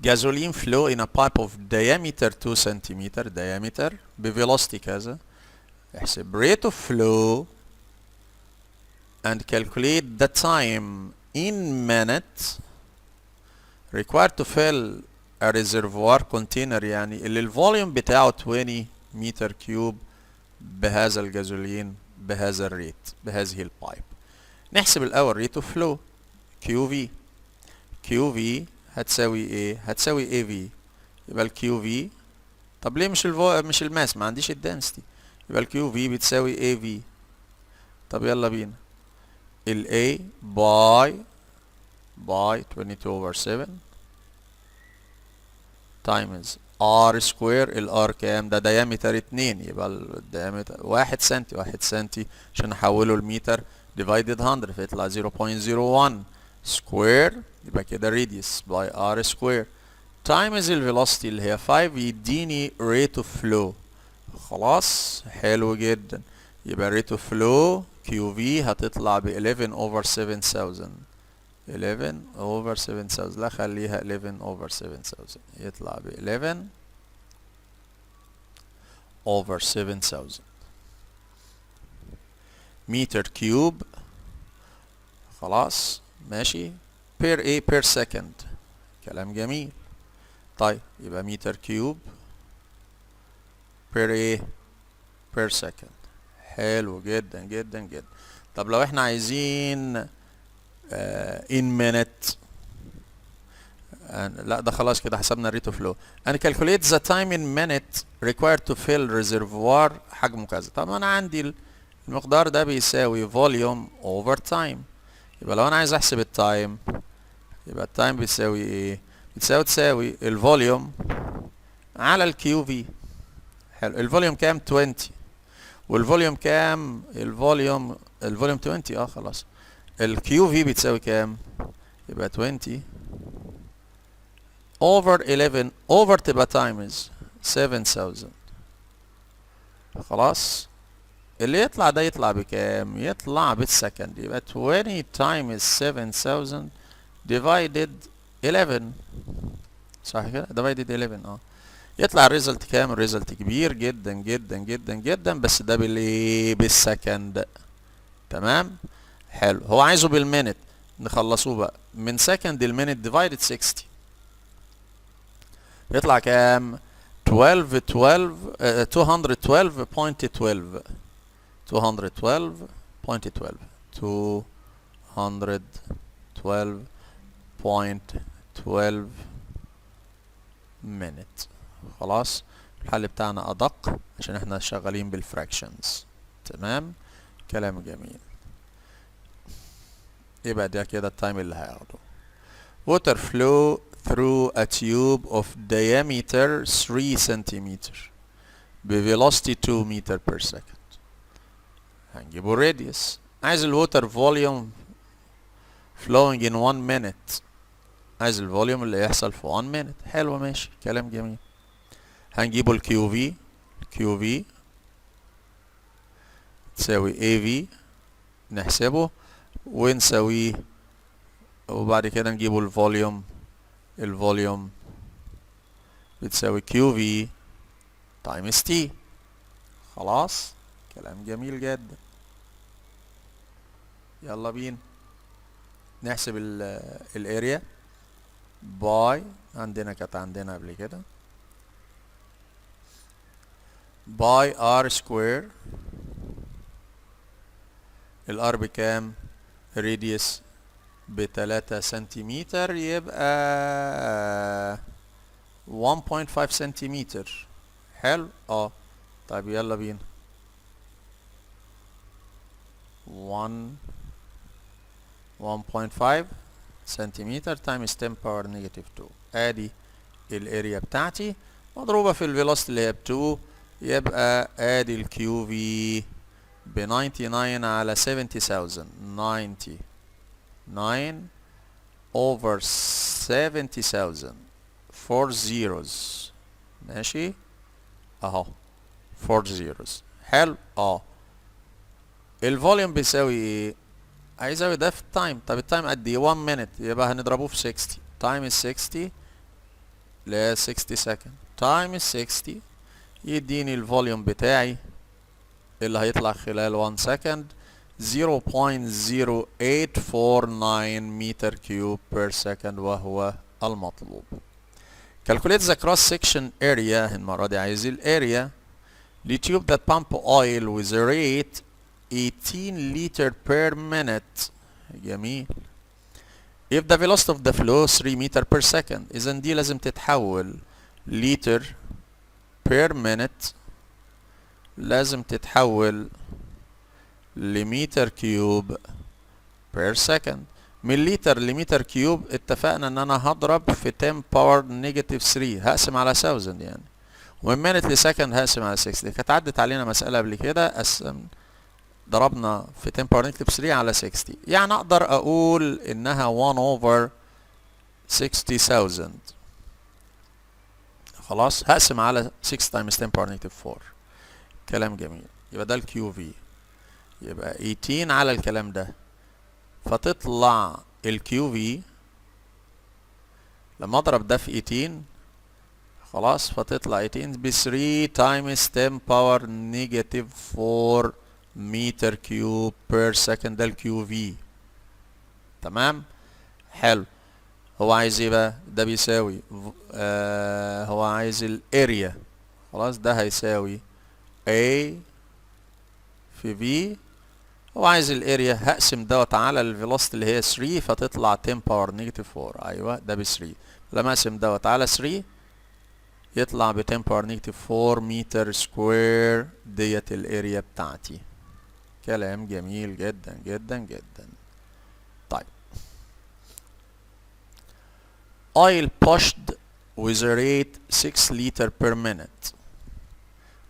Gasoline flow in a pipe of diameter 2 cm diameter ب velocity كذا. احسب rate of flow and calculate the time in minutes required to fill a reservoir container، يعني اللي ال volume بتاعه 20 meter cube، بهذا الجازولين بهذا ال rate بهذه ال pipe. نحسب الاول rate of flow، QV. QV هتساوي ايه؟ هتساوي AV. يبقى ال QV، طب ليه مش ال mass؟ ما عنديش ال density. يبقى ال QV بتساوي AV. طب يلا بينا، ال A by 22 over 7 times R square. ال R كام؟ ده diameter 2، يبقى ال diameter 1 سنتي، 1 سنتي عشان نحوله المتر divided 100، فيطلع 0.01 square، يبقى كده radius by R square times ال velocity اللي هي 5، يديني rate of flow. خلاص، حلو جدا. يبقى rate of flow QV هتطلع ب 11 over 7000، 11 over 7000، لا، خليها 11 over 7000، يطلع ب 11 over 7000 meter cube. خلاص، ماشي، per ايه؟ per second. كلام جميل. طيب، يبقى meter cube per ايه؟ per second. حلو جدا جدا جدا. طب لو احنا عايزين in minute؟ لا، ده خلاص كده حسبنا ال rate of flow. And calculate the time in minute required to fill reservoir حجمه كذا. طب انا عندي المقدار ده بيساوي volume over time. يبقى لو انا عايز احسب ال time، يبقى ال time بيساوي ايه؟ بتساوي تساوي ال volume على ال QV. حلو. ال volume كام؟ 20. وال volume كام؟ ال volume 20. خلاص. ال QV بتساوي كام؟ يبقى 20 over 11، over تبقى times 7000. خلاص، اللي يطلع ده يطلع بكام؟ يطلع بال second. يبقى 20 times 7000 divided 11، صح كده؟ divided 11. يطلع ال result كام؟ ال result كبير جدا جدا جدا جدا، بس ده بالايه؟ بال second. تمام، حلو. هو عايزه بال minute، نخلصوه بقى من second ل minute، divided 60، يطلع كام؟ 12 12 212.12، 212.12، 212.12 minute. خلاص، الحل بتاعنا ادق عشان احنا شغالين بال fractions. تمام، كلام جميل. يبقى ده كده ال time اللي هياخده. Water flow through a tube of diameter 3 centimeter ب velocity 2 meter per second. هنجيبه radius. عايز ال water volume flowing in 1 minute، عايز ال volume اللي يحصل في 1 minute. حلو، ماشي، كلام جميل. هنجيبه ال QV. QV تساوي AV، نحسبه ونساويه، وبعد كده نجيبه ال volume. ال volume بتساوي QV times T. خلاص، كلام جميل جدا. يلا بينا نحسب ال area. Pi عندنا، كانت عندنا قبل كده، pi r square. ال r بكام؟ Radius ب3 سنتيمتر، يبقى 1.5 سنتيمتر. حلو، اه. طيب يلا بينا، 1 1.5 سنتيمتر times 10 power negative 2. ادي ال area بتاعتي مضروبة في ال velocity اللي هي ب 2، يبقى ادي ال Qv ب 99 على 70,000، 99 over 70,000، 4 zeros. ماشي، اهو 4 zeros. حلو، اه. ال volume بيساوي ايه؟ هيساوي ده في ال time. طب ال time قد ايه؟ 1 minute، يبقى هنضربه في 60 times 60، اللي هي 60 second times 60، يديني ال volume بتاعي اللي هيطلع خلال 1 second 0.0849 meter cube per second، وهو المطلوب. Calculate the cross section area. المرة دي عايز ال area ل tube that pump oil with a rate 18 liter per minute. جميل. If the velocity of the flow 3 meter per second، إذا دي لازم تتحول liter per minute، لازم تتحول ل meter cube per second. من liter ل meter cube اتفقنا ان انا هضرب في 10 power negative 3، هقسم على 1000 يعني. ومن minute ل second هقسم على 60. كانت عدت علينا مسألة قبل كده، قسم ضربنا في 10 power negative 3 على 60، يعني اقدر اقول انها 1 over 60,000. خلاص، هقسم على 6 times 10 power negative 4. كلام جميل. يبقى ده ال Qv، يبقى 18 على الكلام ده، فتطلع ال Qv لما اضرب ده في 18، خلاص، فتطلع 18 ب 3 times 10 power negative 4 meter cube per second. ده ال Qv. تمام، حلو. هو عايز ايه بقى؟ ده بيساوي هو عايز ال area. خلاص، ده هيساوي A في V. هو عايز ال area، هقسم دوت على ال velocity اللي هي 3، فتطلع 10 power negative 4. ايوه، ده ب 3، لما اقسم دوت على 3 يطلع ب 10 power negative 4 meter square. ديت ال area بتاعتي. كلام جميل جدا جدا جدا. طيب، oil pushed with a rate 6 liter per minute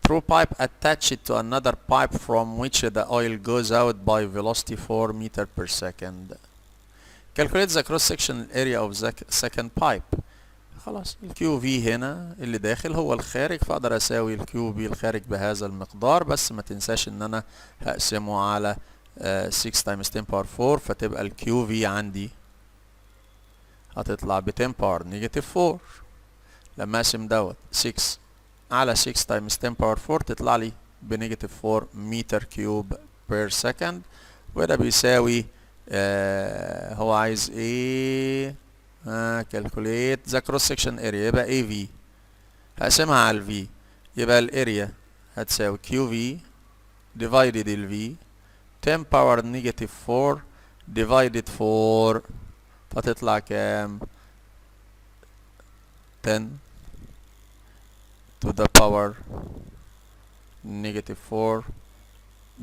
through pipe attached to another pipe from which the oil goes out by velocity 4 meter per second. Calculate the cross sectional area of the second pipe. خلاص، ال Qv هنا اللي داخل هو الخارج، فاقدر اساوي ال Qv الخارج بهذا المقدار، بس ما تنساش ان انا هقسمه على 6 times 10 power 4، فتبقى ال Qv عندي هتطلع ب 10 power negative 4. لما اقسم دوت 6 على 6 times 10 power 4 تطلع لي ب negative 4 meter cube per second. وده بيساوي هو عايز ايه؟ Calculate the cross section area، يبقى AV هقسمها على ال V، يبقى ال area هتساوي QV divided ال V، 10 power negative 4 divided 4، فتطلع كام؟ 10 to the power negative 4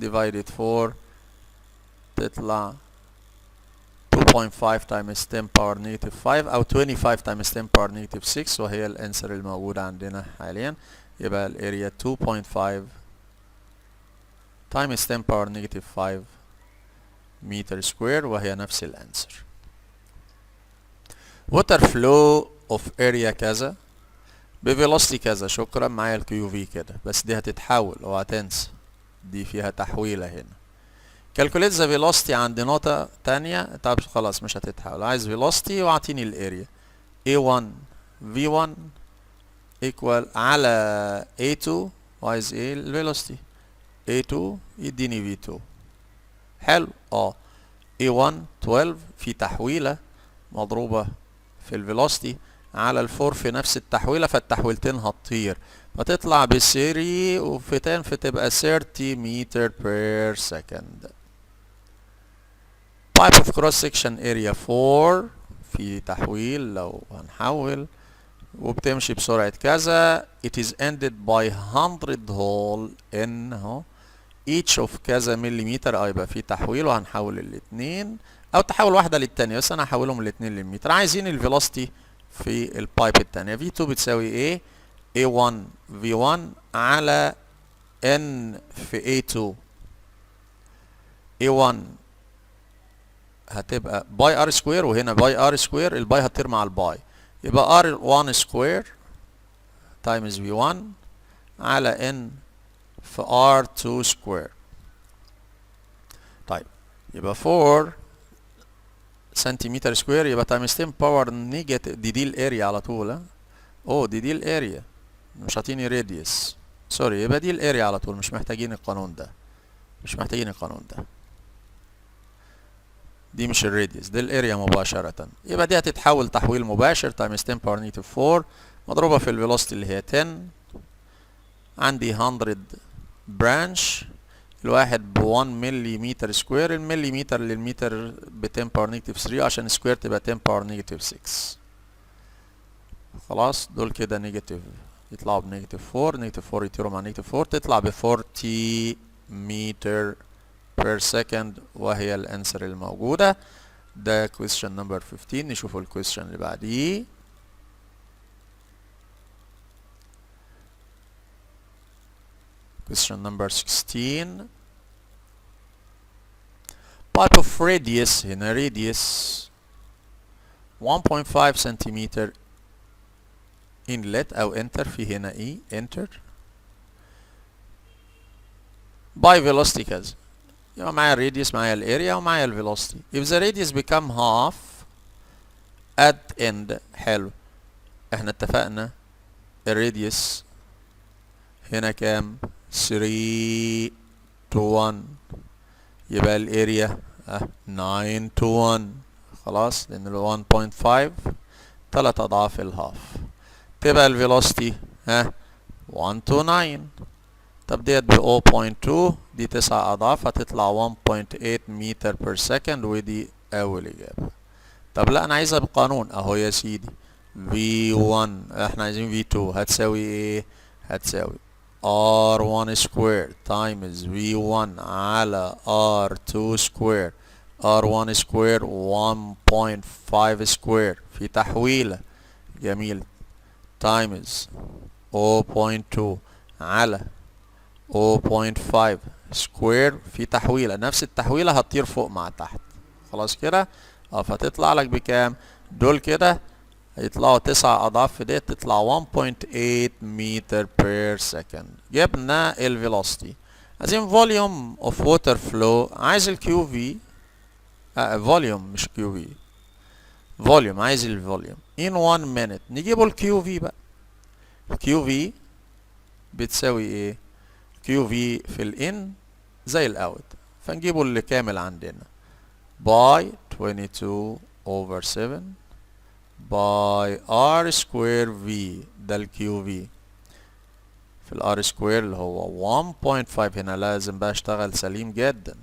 divided 4، تطلع 2.5 times 10 power negative 5 أو 25 times 10 power negative 6، وهي ال answer الموجودة عندنا حاليا. يبقى ال area 2.5 times 10 power negative 5 meter square، وهي نفس ال answer. Water flow of area كذا ب velocity كذا. شكرا، معايا ال Qv كده، بس دي هتتحول، اوعى تنسى دي فيها تحويلة هنا. Calculate the velocity عند نقطة تانية. طب خلاص، مش هتتحول. عايز velocity واعطيني ال area. A1 V1 equal على A2، وعايز ايه؟ ال velocity. A2 يديني V2. حلو، اه. A1 12 في تحويلة مضروبة في ال velocity على ال four في نفس التحويلة، فالتحويلتين هتطير فتطلع ب 3 وفي 10، فتبقى 30 meter per second. pipe of cross section area 4 في تحويل لو هنحول، وبتمشي بسرعة كذا. it is ended by 100 hole n اهو each of كذا مليمتر. يبقى في تحويل وهنحول الاتنين او تحول واحدة للتانية، بس انا هحولهم الاتنين للمتر. عايزين ال velocity في ال pipe التانية. V2 بتساوي ايه؟ A1 V1 على N في A2. A1 هتبقى pi r square، وهنا pi r square، ال pi هتطير مع ال pi، يبقى R1 square times V1 على N في R2 square. طيب، يبقى 4 سنتيمتر square، يبقى times 10 power negative، دي ال area على طول. ها، اوه، دي ال area، مش عاطيني radius، sorry. يبقى دي ال area على طول، مش محتاجين القانون ده، مش محتاجين القانون ده. دي مش ال radius، دي ال area مباشرة. يبقى دي هتتحول تحويل مباشر، times 10 power negative 4 مضروبة في ال velocity اللي هي 10. عندي 100 branch، الواحد ب 1 مليمتر square، المليمتر للمتر ب 10 power negative 3، عشان square تبقى 10 power negative 6. خلاص، دول كده negative يطلعوا ب negative 4، negative 4 يطيروا مع negative 4، تطلع ب 40 meter per second، وهي ال answer الموجودة. ده question number 15. نشوف ال question اللي بعديه. question number 16، pipe of radius، هنا radius 1.5 سنتيمتر، inlet او enter، في هنا ايه؟ enter by velocity كذا. يبقى معايا ال radius، معايا ال area، ومعايا ال velocity. if the radius become half at end. حلو، احنا اتفقنا ال radius هنا كام؟ 3 to 1، يبقى ال area 9 to 1. خلاص، لان ال 1.5 تلات اضعاف ال half. تبقى ال velocity ها 1 to 9. طب ديت ب 0.2، دي 9 اضعاف، هتطلع 1.8 meter per second، ودي اول اجابة. طب لا، انا عايزها بقانون اهو يا سيدي. V1، احنا عايزين V2، هتساوي ايه؟ هتساوي R1 square times V1 على R2 square. R1 square 1.5 square في تحويلة، جميل، times 0.2 على 0.5 square في تحويلة، نفس التحويلة هتطير فوق مع تحت. خلاص كده، فتطلع لك بكام؟ دول كده هيطلعوا 9 اضعاف في ديت، تطلع 1.8 meter per second. جبنا ال velocity، عايزين volume of water flow. عايز ال Qv، volume مش Qv، volume. عايز ال volume in 1 minute. نجيبه ال Qv بقى. ال Qv بتساوي ايه؟ Qv في ال in زي ال out، فنجيبه اللي كامل عندنا، pi 22 over 7 pi r square v. ده ال Qv في ال r square اللي هو 1.5. هنا لازم بقى اشتغل سليم جدا،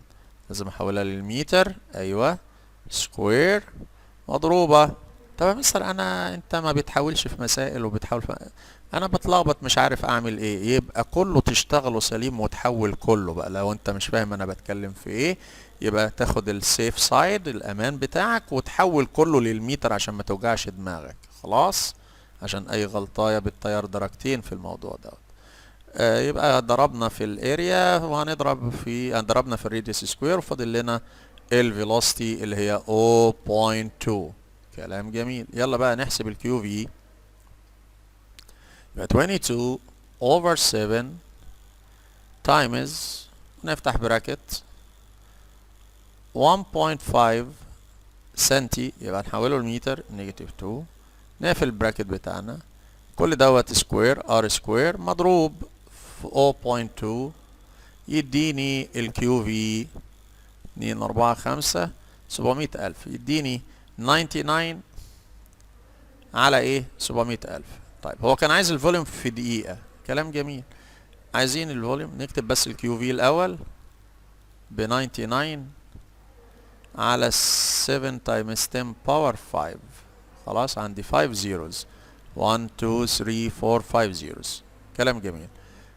لازم احولها للمتر، ايوه، square مضروبة. طب يا مستر، انا انت ما بتحاولش في مسائل وبتحاول في، انا بتلخبط مش عارف اعمل ايه. يبقى كله تشتغله سليم وتحول كله بقى. لو انت مش فاهم انا بتكلم في ايه، يبقى تاخد ال safe side، الامان بتاعك، وتحول كله للمتر عشان ما توجعش دماغك. خلاص، عشان اي غلطايه بتطير درجتين في الموضوع دوت. يبقى ضربنا في ال area وهنضرب في ضربنا في ال radius square، وفاضل لنا ال velocity اللي هي 0.2. كلام جميل. يلا بقى نحسب ال Qv. يبقى 22 over 7 times، نفتح bracket، 1.5 سنتي، يبقى نحوله لمتر، negative 2، نقفل ال bracket بتاعنا، كل دوت square r square مضروب في 0.2، يديني ال Qv 2 4 5 700,000 يديني 99 على ايه؟ 700,000. طيب هو كان عايز ال volume في دقيقة، كلام جميل. عايزين ال volume، نكتب بس ال Qv الاول ب 99 على 7 times 10 power 5. خلاص عندي 5 zeros، 1 2 3 4 5 zeros. كلام جميل،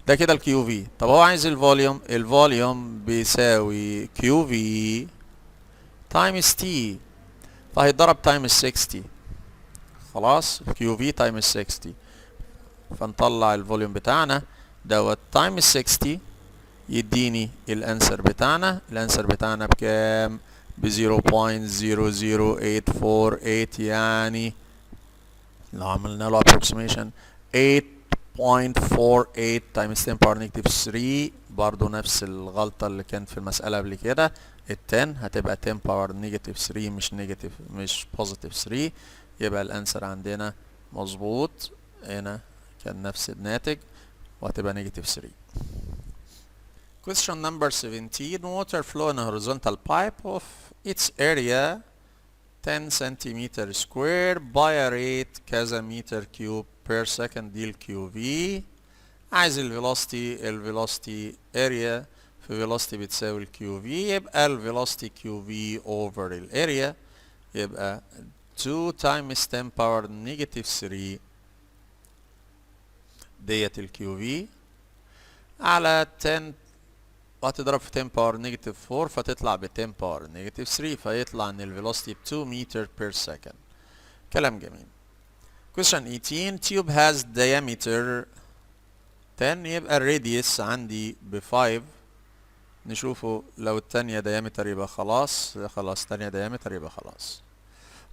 ده كده ال Qv. طب هو عايز ال volume، ال volume بيساوي Qv times T، فهيتضرب times 60. خلاص، Qv times 60، فنطلع ال volume بتاعنا دوت times 60 يديني ال answer بتاعنا. ال answer بتاعنا بكام؟ ب 0.00848، يعني لو عملنا له approximation 8.48 times 10 power negative 3. برضو نفس الغلطة اللي كانت في المسألة قبل كده، ال 10 هتبقى 10 power negative 3 مش negative مش positive 3. يبقى ال answer عندنا مظبوط، هنا كان نفس الناتج وهتبقى negative 3. Question number 17. Water flow in a horizontal pipe of its area 10 centimeter square by a rate كذا meter cube per second، دي ال Qv. عايز ال velocity، ال velocity area في velocity بتساوي ال Qv، يبقى ال velocity Qv over ال area، يبقى 2 times 10 power negative 3 ديت ال Qv على 10، وهتضرب في 10 power negative 4 فتطلع ب 10 power negative 3، فيطلع ان ال velocity ب 2 meter per second. كلام جميل. Question 18. Tube has diameter 10، يبقى ال radius عندي ب 5. نشوفه لو التانية diameter يبقى خلاص، خلاص تانية diameter يبقى خلاص.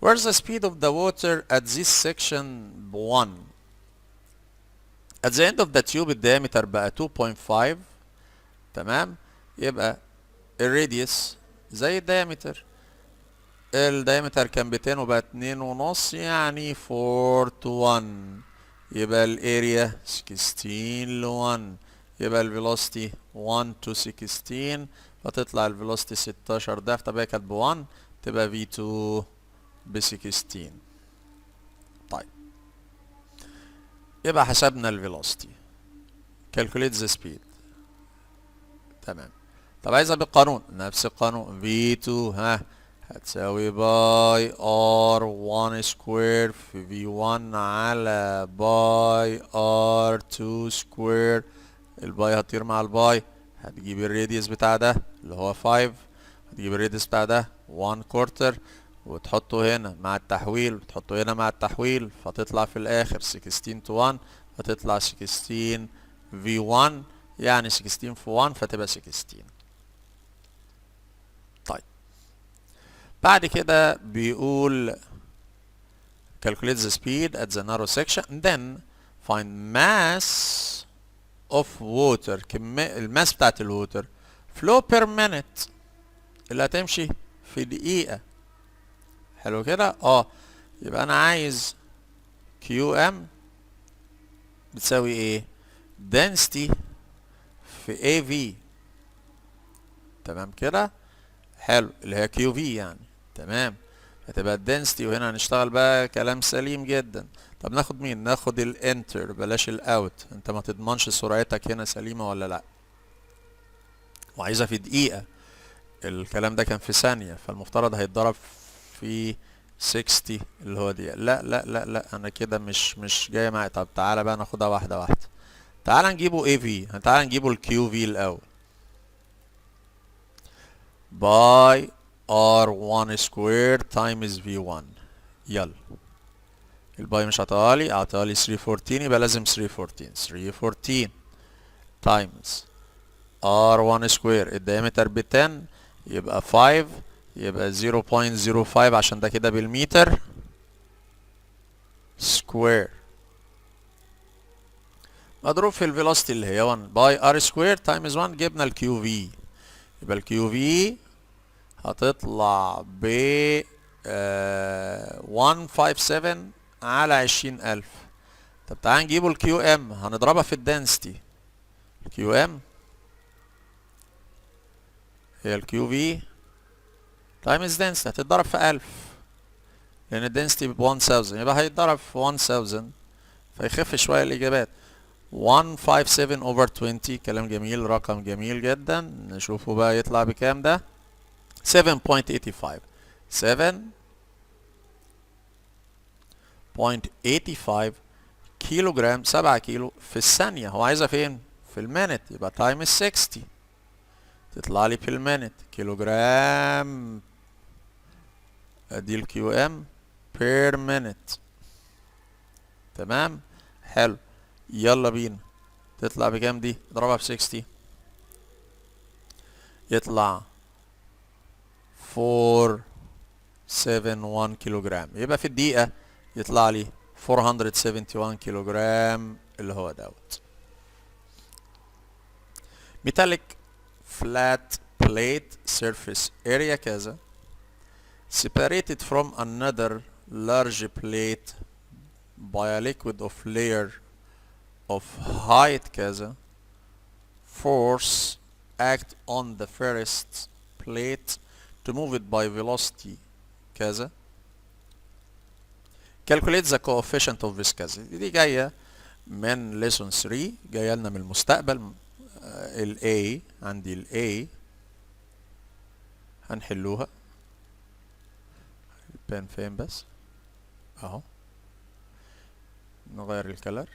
Where's the speed of the water at this section ب 1؟ At the end of the tube ال diameter بقى 2.5. تمام، يبقى ال radius زي ال diameter، ال diameter كان ب 10 وبقى 2.5، يعني 4 to 1، يبقى ال area 16 ل 1، يبقى ال velocity 1 to 16، فتطلع ال velocity 16 ضعف. طب هي كانت ب 1، تبقى V2 ب 16. طيب، يبقى حسبنا ال velocity، calculate the speed. تمام، طب عايزها بالقانون، نفس القانون، V2 ها هتساوي pi R1 square في V1 على pi R2 square. ال pi هتطير مع ال pi، هتجيب ال radius بتاع ده اللي هو 5، هتجيب ال radius بتاع ده 1 quarter وتحطه هنا مع التحويل، وتحطه هنا مع التحويل، فتطلع في الاخر 16 to 1، فتطلع 16 V1، يعني 16 في 1 فتبقى 16. طيب، بعد كده بيقول calculate the speed at the narrow section, then find mass of water، كمية ال mass بتاعت ال water flow per minute اللي هتمشي في دقيقة. حلو كده، يبقى انا عايز QM بتساوي ايه؟ Density في AV. تمام كده، حلو، اللي هي Qv يعني. تمام، هتبقى ال density، وهنا هنشتغل بقى كلام سليم جدا. طب ناخد مين؟ ناخد ال enter بلاش ال out، انت ما تضمنش سرعتك هنا سليمة ولا لا، وعايزها في دقيقة، الكلام ده كان في ثانية، فالمفترض هيتضرب في 60 اللي هو دقيقة. لا لا لا لا، انا كده مش جاي معايا. طب تعالى بقى ناخدها واحدة واحدة. تعالى نجيبه AV، تعالى نجيبه ال Qv الاول، pi R1 square times V1. يلا، ال pi مش عطاها، عطاها لي 314، يبقى لازم 314، 314 times R1 square، ال diameter ب 10 يبقى 5، يبقى 0.05 عشان ده كده بال meter square، مضروب في ال velocity اللي هي 1، pi R square times 1. جبنا ال Qv، يبقى ال Qv هتطلع ب 157 على 20,000. طب تعال نجيبه ال Qm، هنضربها في ال density. ال Qm هي ال Qv times density، هتتضرب في 1000 لان ال density ب 1000، يبقى هيتضرب في 1000، فيخف شوية الإجابات. 157 over 20، كلام جميل، رقم جميل جدا. نشوفه بقى يطلع بكام ده. 7.85، 7.85 كيلو جرام، 7 كيلو في الثانية. هو عايزها فين؟ في ال minute، يبقى times 60، تطلع لي في ال minute كيلو جرام. ادي ال km per minute. تمام، حلو، يلا بينا. تطلع بكام دي؟ اضربها في 60، يطلع 471 كيلو جرام. يبقى في الدقيقة يطلع لي 471 كيلو جرام اللي هو دوت. metallic flat plate surface area كذا separated from another large plate by a liquid of layer of height كذا. force act on the first plate to move it by velocity كذا. calculate the coefficient of viscosity. دي جاية من lesson 3، جاية لنا من المستقبل. ال A، عندي ال A هنحلوها. ال pen فين بس؟ اهو. نغير ال color.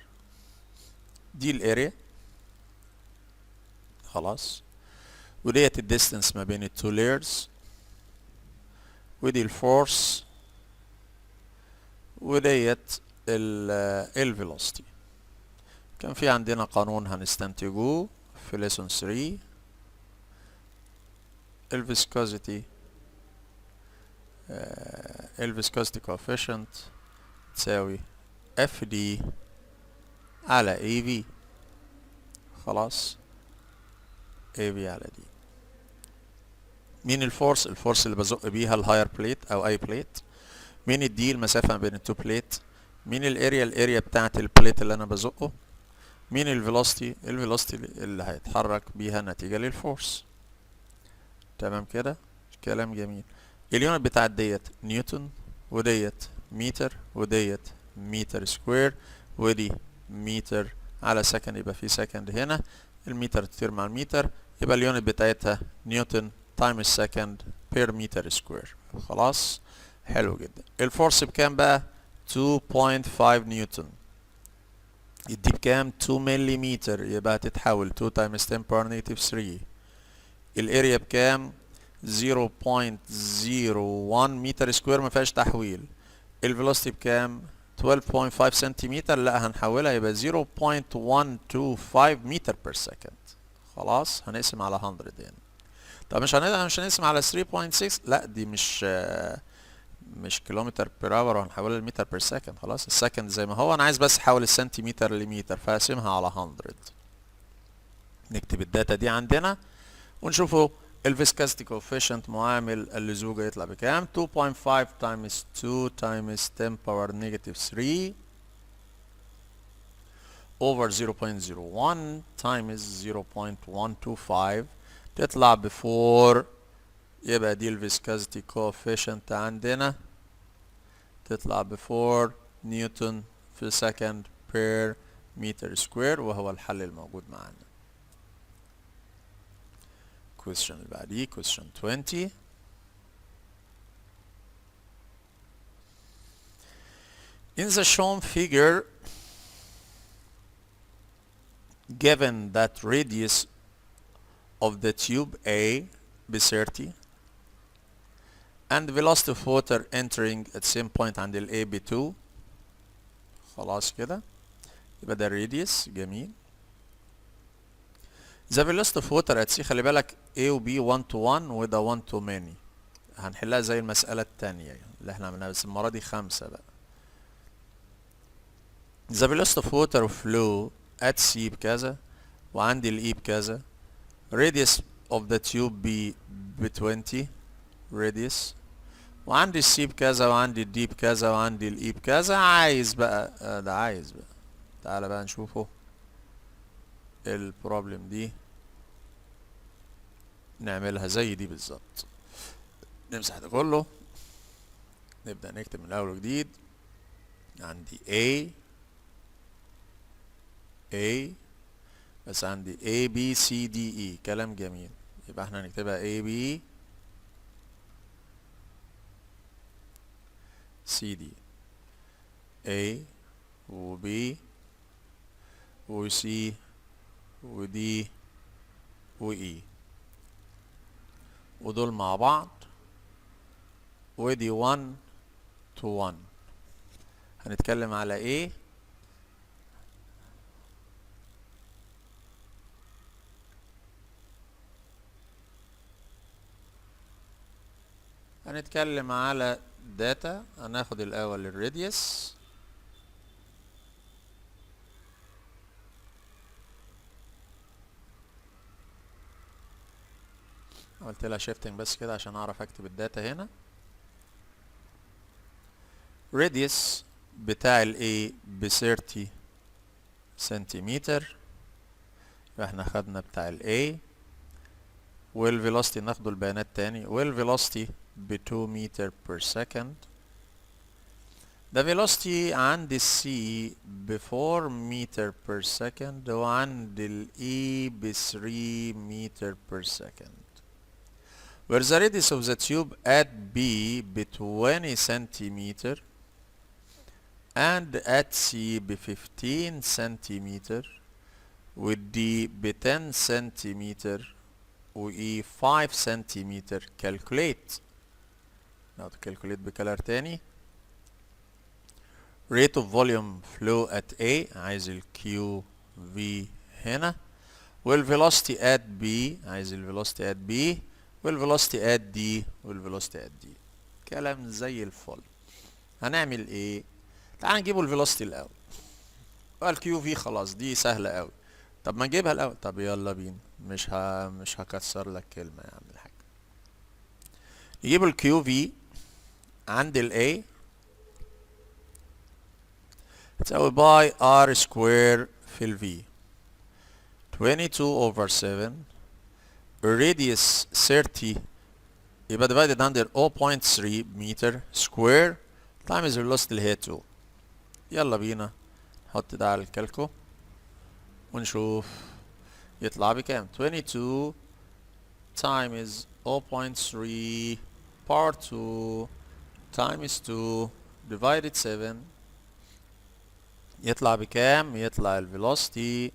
دي ال area خلاص، وديت ال distance ما بين ال two layers، ودي ال force، وديت ال velocity. كان في عندنا قانون هنستنتجوه في lesson 3، ال viscosity، ال viscosity coefficient تساوي F D على A V. خلاص، A V على D. مين ال force؟ ال force اللي بزق بيها ال higher plate او اي plate. مين ال D؟ المسافة ما بين ال two plate. مين ال area؟ ال area بتاعت ال plate اللي انا بزقه. مين ال velocity؟ ال velocity اللي هيتحرك بيها نتيجة لل force. تمام كده، كلام جميل. ال unit بتاعت ديت نيوتن، وديت متر، وديت متر square، ودي متر على second، يبقى في second هنا، المتر تطير مع المتر، يبقى ال unit بتاعتها نيوتن times second per meter square. خلاص، حلو جدا. ال force بكام بقى؟ 2.5 نيوتن. ال D بكام؟ 2 مليمتر، يبقى هتتحول 2 times 10 power negative 3. ال area بكام؟ 0.01 متر square، ما فيهاش تحويل. ال velocity بكام؟ 12.5 سنتيمتر، لا هنحولها، يبقى 0.125 متر per second. خلاص، هنقسم على 100 يعني. طب مش هنقسم على 3.6؟ لا، دي مش كيلومتر per hour وهنحولها لمتر per second. خلاص، ال second زي ما هو، انا عايز بس احول السنتيمتر لمتر، فاقسمها على 100. نكتب ال data دي عندنا ونشوفوا ال viscosity coefficient، معامل اللزوجة، يطلع بكام. 2.5 times 2 times 10 power negative 3 over 0.01 times 0.125، تطلع ب 4. يبقى دي ال viscosity coefficient عندنا، تطلع ب 4 نيوتن في second per meter square، وهو الحل الموجود معانا. question اللي بعديه، question 20. In the shown figure، given that radius of the tube A ب 30 and velocity of water entering at same point عند ال A ب 2. خلاص كده، يبقى ده radius، جميل. the velocity of water at C. خلي بالك، A و B 1 to 1 وده 1 to many. هنحلها زي المسألة التانية اللي احنا عملناها، بس المرة دي خمسة بقى. the velocity of water flow at C بكذا، وعندي ال E بكذا، radius of the tube B ب 20 radius، وعندي ال C بكذا، وعندي ال D بكذا، وعندي ال E بكذا. عايز بقى ده عايز بقى، تعالى بقى نشوفه ال problem دي، نعملها زي دي بالظبط. نمسح ده كله، نبدأ نكتب من الأول وجديد. عندي A A، بس عندي A B C D E. كلام جميل، يبقى احنا هنكتبها A B C D. A و B و C و D و E، ودول مع بعض، ودي 1 to 1. هنتكلم على ايه؟ هنتكلم على data. هناخد الاول ال radius، عملت لها shifting بس كده عشان اعرف اكتب ال data هنا. radius بتاع ال A ب 30 سنتيمتر، يبقى احنا خدنا بتاع ال A. وال velocity ناخده البيانات تاني، وال velocity ب 2 meter per second. ده velocity عند ال C ب 4 meter per second، وعند ال E ب 3 meter per second. Where the radius of the tube at B ب 20 centimeter and at C ب 15 centimeter و D ب 10 centimeter و E 5 centimeter. Calculate. Now to calculate ب color تاني. Rate of volume flow at A، عايز ال Q V هنا، وال velocity at B، عايز ال velocity at B، وال velocity at D، وال velocity at D. كلام زي الفل. هنعمل ايه؟ تعال نجيبوا ال velocity الاول. ال Q V خلاص دي سهلة قوي. طب ما نجيبها الاول. طب يلا بينا، مش هكسر لك كلمة يا عم الحاج. نجيب ال Q V عند ال A تساوي pi R square في ال V، 22 over 7، radius 30، يبقى divided under 0.3 meter square times velocity اللي هي 2. يلا بينا نحط ده على ال calcu ونشوف يطلع بكام. 22 times 0.3 power 2 times 2 divided 7 يطلع بكام؟ يطلع ال velocity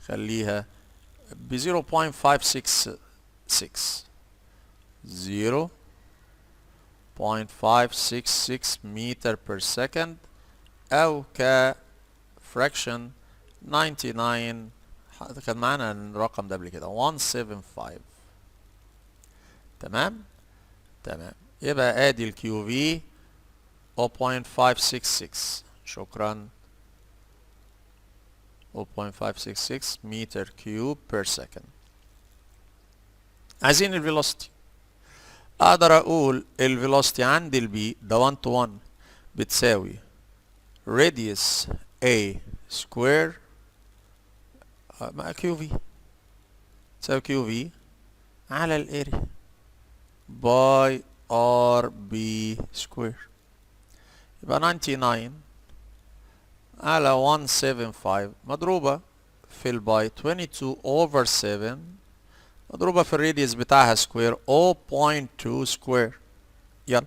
خليها ب 0.566، 0.566 meter per second، او ك fraction 99. كان معانا الرقم ده قبل كده، 175. تمام تمام. يبقى ادي ال Q V 0.566. شكرا. 0.566 meter cube per second. عايزين ال velocity. اقدر اقول ال velocity عند ال B ده 1 to 1 بتساوي radius A square مع Q V، تساوي Q V على ال area pi R B square. يبقى 99 على 175 مضروبة في ال pi 22 over 7 مضروبة في ال radius بتاعها square 0.2 square. يلا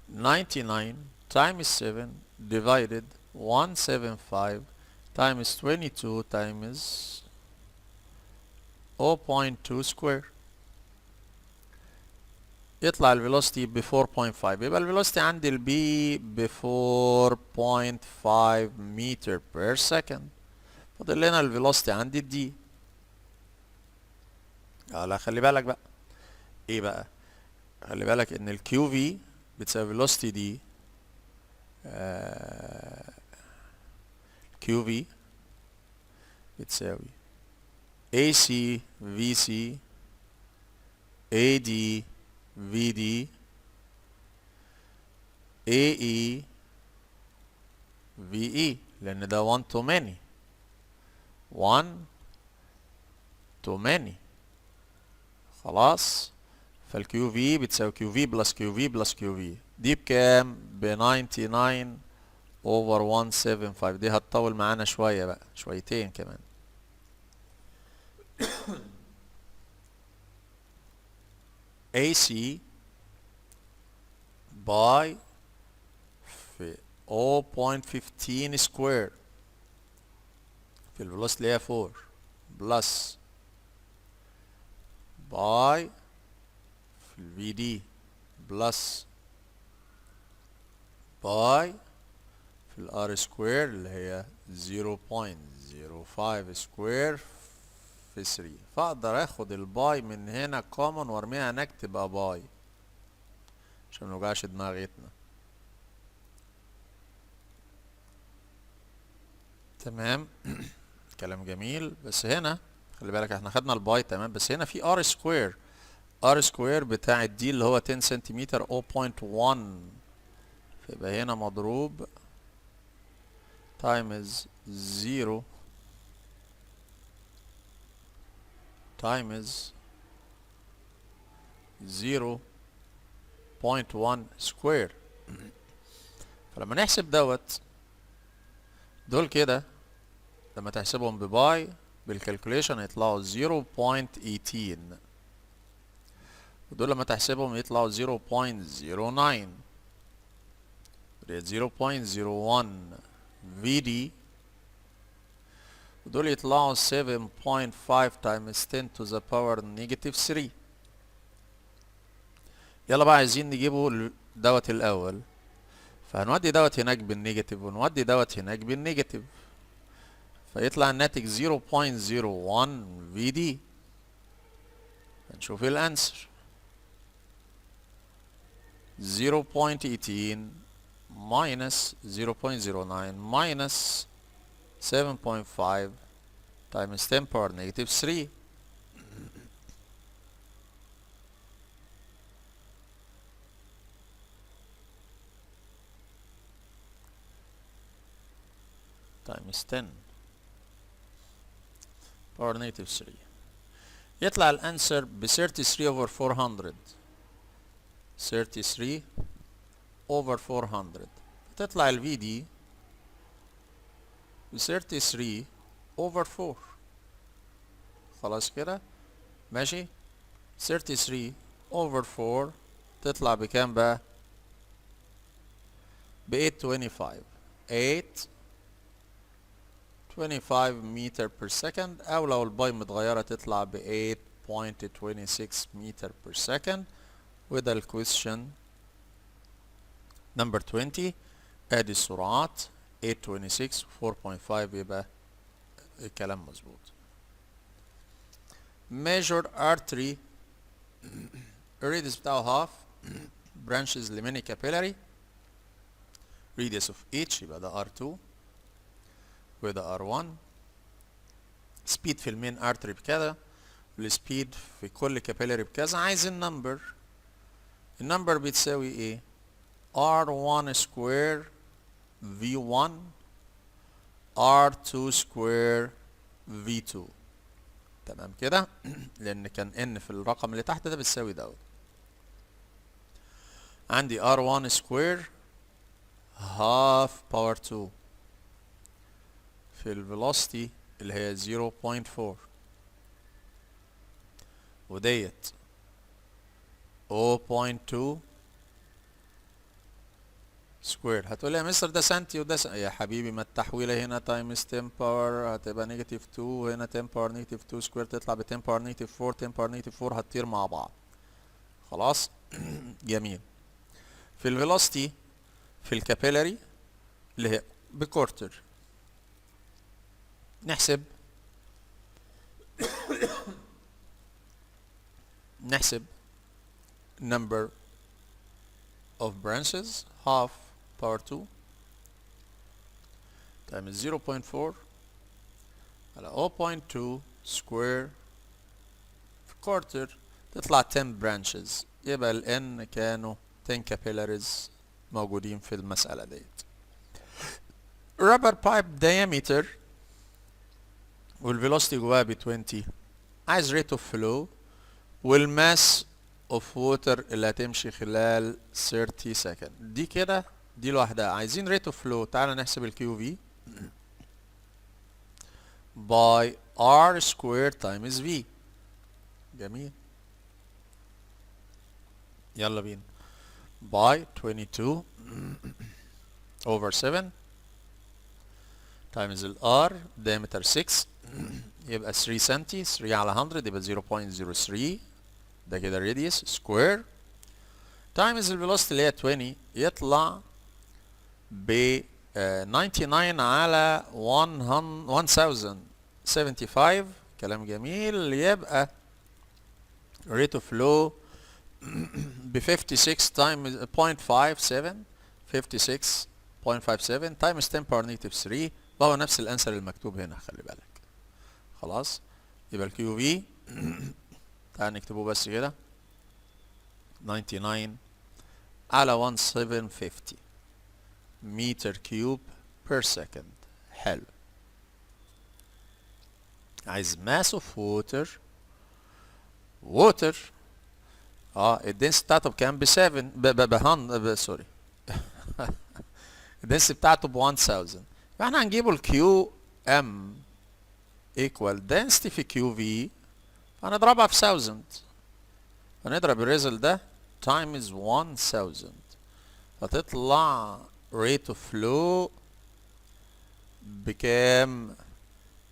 99 times 7 divided 175 times 22 times 0.2 square، يطلع ال velocity ب 4.5. يبقى ال velocity عند ال B ب 4.5 meter per second. فاضل لنا ال velocity عند ال D. لا خلي بالك بقى، ايه بقى؟ خلي بالك ان ال Q V بتساوي velocity D، Q V بتساوي AC VC AD VD AE VE، لأن ده 1 to many، 1 to many. خلاص، فال QV بتساوي QV plus QV plus QV. دي بكام؟ ب 99 over 175. دي هتطول معانا شوية بقى، شويتين كمان. AC pi في 0.15 square في ال velocity اللي هي 4 plus pi في ال VD plus pi في ال R square اللي هي 0.05 square في 3. فاقدر اخد ال pi من هنا common وارميها هناك تبقى pi عشان ما نوجعش دماغتنا. تمام. كلام جميل. بس هنا خلي بالك احنا خدنا ال pi، تمام، بس هنا في R square، R square بتاع ال D اللي هو 10 سنتيمتر 0.1، فيبقى هنا مضروب times 0 times 0.1 square. فلما نحسب دوت دول كده، لما تحسبهم ب pi بال calculation يطلعوا 0.18، ودول لما تحسبهم يطلعوا 0.09، ديت 0.01 VD، ودول يطلعوا 7.5 times 10 to the power negative 3. يلا بقى عايزين نجيبه دوت الأول، فهنودي دوت هناك بال negative ونودي دوت هناك بال negative، فيطلع الناتج 0.01 VD. هنشوف ال answer 0.18 minus 0.09 minus 7.5 times 10 power negative 3. Times 10 power negative 3. يطلع ال answer ب 33 over 400. 33 over 400. تطلع ال VD ب 33 over 4. خلاص كده ماشي. 33 over 4 تطلع بكام بقى؟ ب 825. 825 meter per second، او لو ال pi متغيرة تطلع ب 8.26 meter per second. وده ال question number 20. ادي السرعات 826 4.5، يبقى الكلام مظبوط. Major artery radius بتاعه half، branches ل many capillary، radius of each يبقى ده R2 وده R1. Speed في ال main artery بكذا، وال speed في كل capillary بكذا. عايز ال number. ال number بتساوي ايه؟ R1 square V1 R2 square V2. تمام كده، لان كان n في الرقم اللي تحت ده بتساوي دوت. عندي R1 square half power 2 في ال velocity اللي هي 0.4، وديت 0.2 square. هتقول لي يا مستر ده سنتي وده سنتي. يا حبيبي ما التحويلة هنا times 10 power هتبقى negative 2، وهنا 10 power negative 2 square تطلع ب 10 power negative 4. 10 power negative 4 هتطير مع بعض. خلاص جميل. في ال velocity في ال capillary اللي هي ب quarter، نحسب number of branches half power 2 times 0.4 على 0.2 square في quarter تطلع 10 branches. يبقى ال n كانوا 10 capillaries موجودين في المسألة ديت. Rubber pipe diameter وال velocity جواها ب 20، عايز rate of flow وال mass of water اللي هتمشي خلال 30 second. دي كده دي لوحدها. عايزين rate of flow. تعالى نحسب ال Qv by r square times v. جميل، يلا بينا. By 22 over 7 times ال r diameter 6، يبقى 3 سنتي، 3 على 100 يبقى 0.03، ده كده radius square times ال velocity اللي هي 20، يطلع ب 99 على 1075. كلام جميل. يبقى rate of flow ب 56 times 0.57، 56.57 times 10 power negative 3، وهو نفس ال answer المكتوب هنا، خلي بالك. خلاص، يبقى ال Qv تعال نكتبه بس كده، 99 على 1750 meter cube per second. حلو. عايز mass of water. Water ال density بتاعته بكام؟ ب 7، ب ب ب sorry، ال density بتاعته ب 1000، فاحنا هنجيبه ال Qm equal density في Qv، هنضربها في 1000، هنضرب ال result ده times 1000، هتطلع rate of flow بكام؟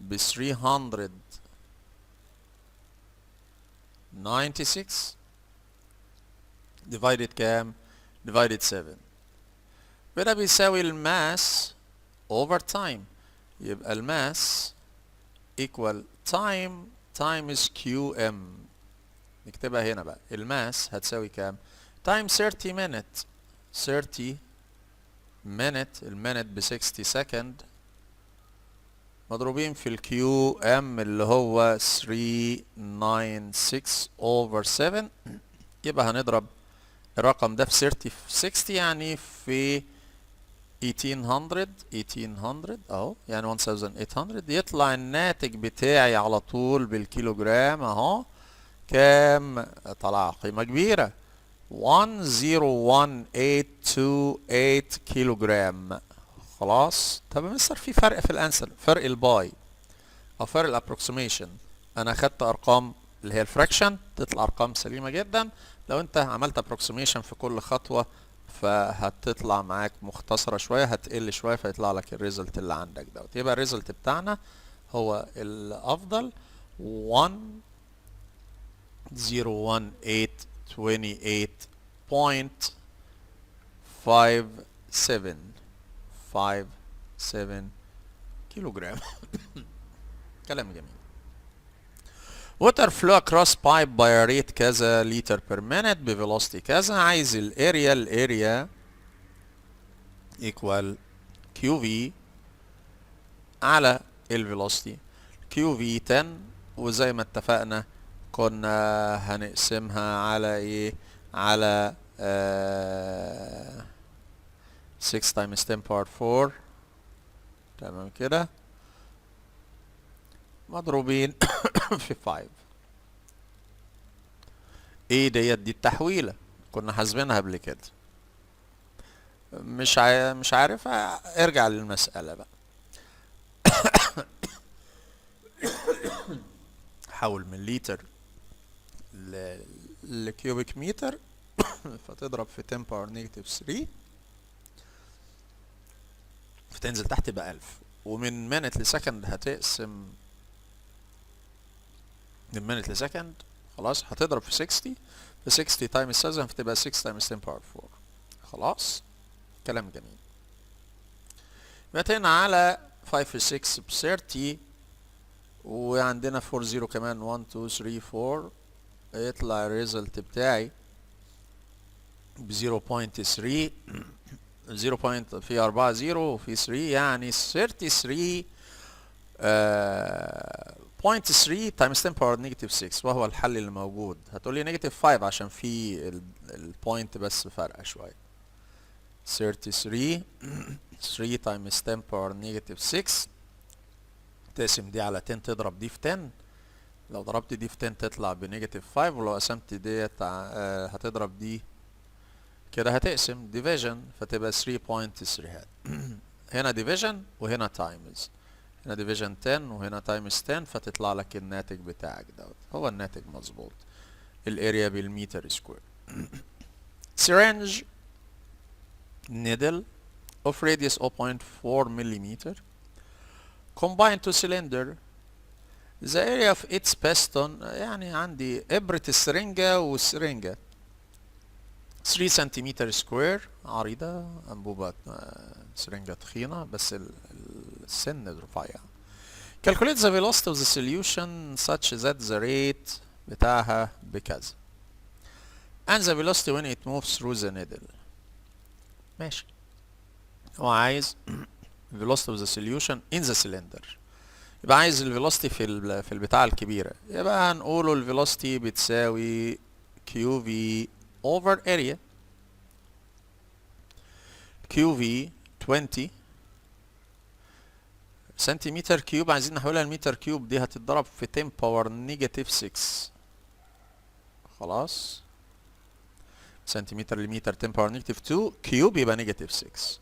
ب 396 divided كام؟ Divided 7. ده بيساوي ال mass over time، يبقى ال mass equal time times qm. نكتبها هنا بقى. ال mass هتساوي كام؟ Time 30 minute، 30 minute، ال minute ب 60 second، مضروبين في ال Qm اللي هو 396 over 7. يبقى هنضرب الرقم ده في 30 في 60، يعني في 1800، 1800 اهو، يعني 1800. يطلع الناتج بتاعي على طول بالكيلوجرام اهو. كام؟ طلع قيمة كبيرة، 101828 كيلوجرام. خلاص. طب يا مستر، في فرق في ال answer، فرق ال by او فرق ال approximation. انا اخدت ارقام اللي هي ال fraction، تطلع ارقام سليمة جدا. لو انت عملت approximation في كل خطوة فهتطلع معاك مختصرة شوية، هتقل شوية، فيطلع لك ال result اللي عندك دوت. يبقى ال result بتاعنا هو الافضل، 1 0 1 8 28.57 5 7 كيلو جرام. كلام جميل. Water flow across pipe by rate كذا liter per minute ب velocity كذا. عايز ال area. ال area equal QV على ال velocity. QV 10، وزي ما اتفقنا كنا هنقسمها على ايه؟ على 6 times 10 power 4، تمام كده، مضروبين في 5. ايه ديت؟ دي التحويلة كنا حاسبينها قبل كده. مش عارف، ارجع للمسألة بقى. حول من لتر ل cubic meter، فتضرب في 10 power negative 3، فتنزل تحت ب 1000. ومن minute ل second هتقسم من minute ل second. خلاص، هتضرب في 60، في 60 times 7، فتبقى 6 times 10 power 4. خلاص، كلام جميل. 200 على 5 في 6 ب 30، وعندنا 4 0 كمان، 1 2 3 4. يطلع ال result بتاعي ب 0.3، 0. في 4 0 وفي 3، يعني 33 0.3 times 10 power negative 6، وهو الحل اللي موجود. هتقولي negative 5 عشان في ال point بس فارقة شوية. 33 3 times 10 power negative 6، تقسم دي على 10، تضرب دي في 10. لو ضربت دي في 10 تطلع ب negative 5، ولو قسمت ديت هتضرب دي كده هتقسم division فتبقى 3.3. هنا division وهنا times، هنا division 10 وهنا times 10، فتطلع لك الناتج بتاعك دوت هو الناتج مظبوط، ال area بال meter square. Syringe needle of radius 0.4 millimeter combined to cylinder, the area of its piston. يعني عندي إبرة السرنجة والسرنجة 3 centimeter square عريضة، أنبوبة سرنجة تخينة بس السن رفيع. Calculate the velocity of the solution such that the rate بتاعها بكذا and the velocity when it moves through the needle. ماشي، هو عايز velocity of the solution in the cylinder، يبقى عايز ال velocity في البتاعة الكبيرة، يبقى هنقوله ال velocity بتساوي QV over area. QV 20 centimeter cube، عايزين نحولها ل meter cube، دي هتتضرب في 10 power negative 6. خلاص، سنتيمتر لمتر 10 power negative 2، cube يبقى negative 6.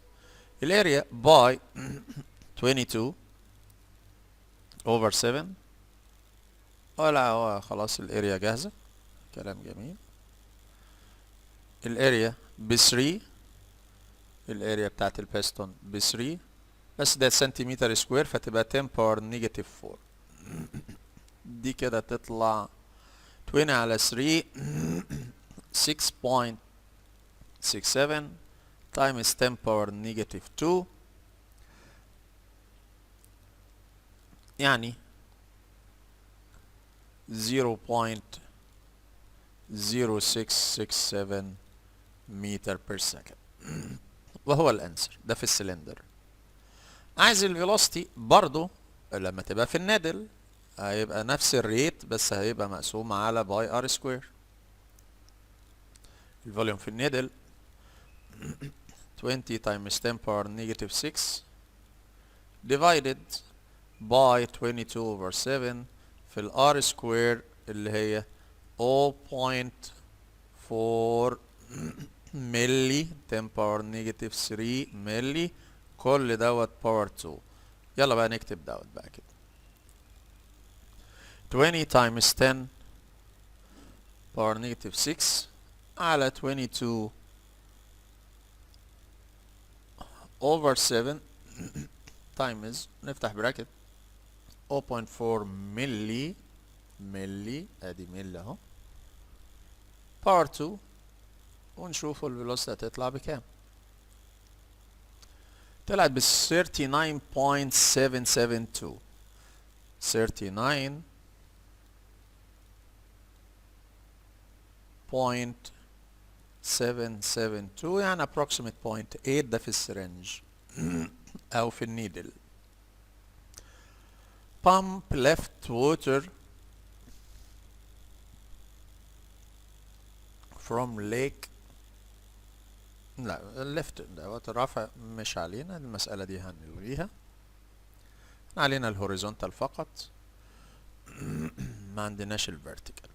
ال area by 22 over 7. ولا هو خلاص ال area جاهزة، كلام جميل. ال area ب 3، ال area بتاعت البستون ب 3، بس ده centimeter square فتبقى 10 power negative 4. دي كده تطلع 20 على 3، 6.67 times 10 power negative 2، يعني 0.0667 meter per second وهو ال answer. ده في السلندر. عايز ال velocity برضو لما تبقى في ال needle، هيبقى نفس ال rate بس هيبقى مقسوم على pi r square. ال volume في ال needle 20 times 10 power negative 6 divided by 22 over 7 في ال r square اللي هي 0.4 ملي 10 power negative 3 ملي، كل دوت power 2. يلا بقى نكتب دوت بقى كده، 20 times 10 power negative 6 على 22 over 7 times، نفتح bracket، 0.4 ملي ملي، ادي ملي اهو، power 2، ونشوف ال velocity هتطلع بكام. طلعت ب 39.772، 39.772، يعني approximate 0.8. ده في ال syringe او في ال needle. Pump lift water from lake، لا، ال lift دوت الرفع مش علينا، المسألة دي هنلغيها، علينا ال horizontal فقط، ما عندناش ال vertical.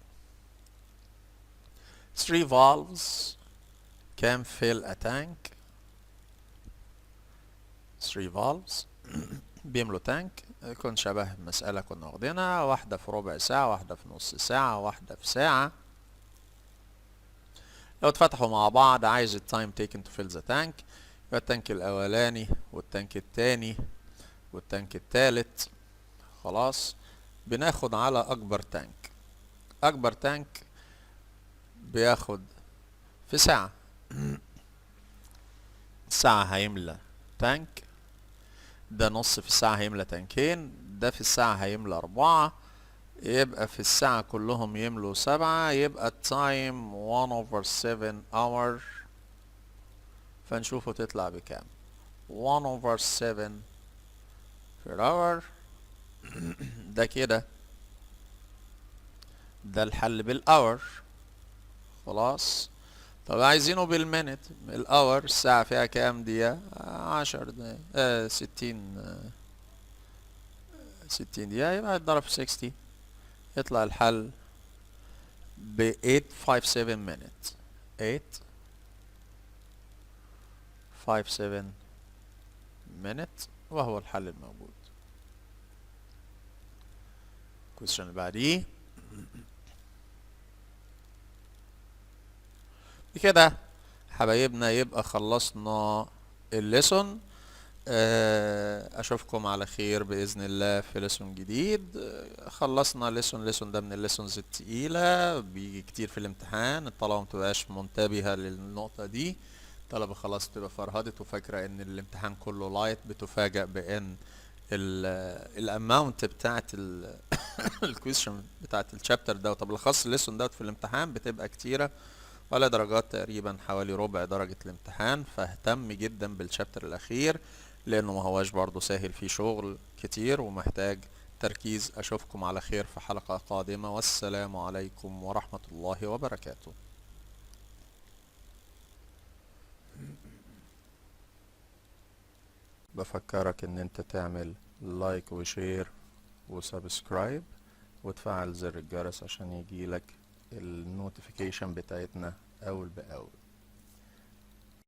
3 valves can fill a tank. 3 valves بيملوا tank، يكون شبه مسألة كنا واخدينها، واحدة في ربع ساعة، واحدة في نص ساعة، واحدة في ساعة. لو اتفتحوا مع بعض عايز ال time taken to fill the tank. يبقى ال tank الأولاني وال tank التاني وال tank التالت. خلاص، بناخد على أكبر tank، أكبر tank بياخد في ساعة، ساعة هيملى tank، ده نص في الساعة هيملى تانكين، ده في الساعة هيملى 4، يبقى في الساعة كلهم يملوا 7، يبقى ال time 1 over 7 hour. فنشوفه تطلع بكام. 1 over 7 per hour. ده كده ده الحل بال hour. خلاص، طب عايزينه بال minute. ال hour الساعة فيها كام دقيقة؟ 10 دقايق، 60، 60 دقيقة، يبقى هيتضرب في 60. يطلع الحل ب 857 minutes، 857 minutes، وهو الحل الموجود. Question اللي بعديه. بكده حبايبنا يبقى خلصنا ال lesson. اشوفكم على خير باذن الله في lesson جديد. خلصنا lesson. Lesson ده من ال lessons التقيلة، بيجي كتير في الامتحان. الطلبة متبقاش منتبهة للنقطة دي. الطلبة خلاص بتبقى فرهدت وفاكرة ان الامتحان كله light، بتفاجأ بان ال amount بتاعت ال question بتاعت ال chapter ده، وبالاخص ال lesson دوت في الامتحان، بتبقى كتيرة، ولا درجات تقريبا حوالي ربع درجة الامتحان. فاهتم جدا بال chapter الاخير لانه ما هواش برضه سهل، فيه شغل كتير ومحتاج تركيز. اشوفكم على خير في حلقة قادمة، والسلام عليكم ورحمة الله وبركاته. بفكرك ان انت تعمل like و share و subscribe وتفعل زر الجرس عشان يجيلك ال notification بتاعتنا اول باول.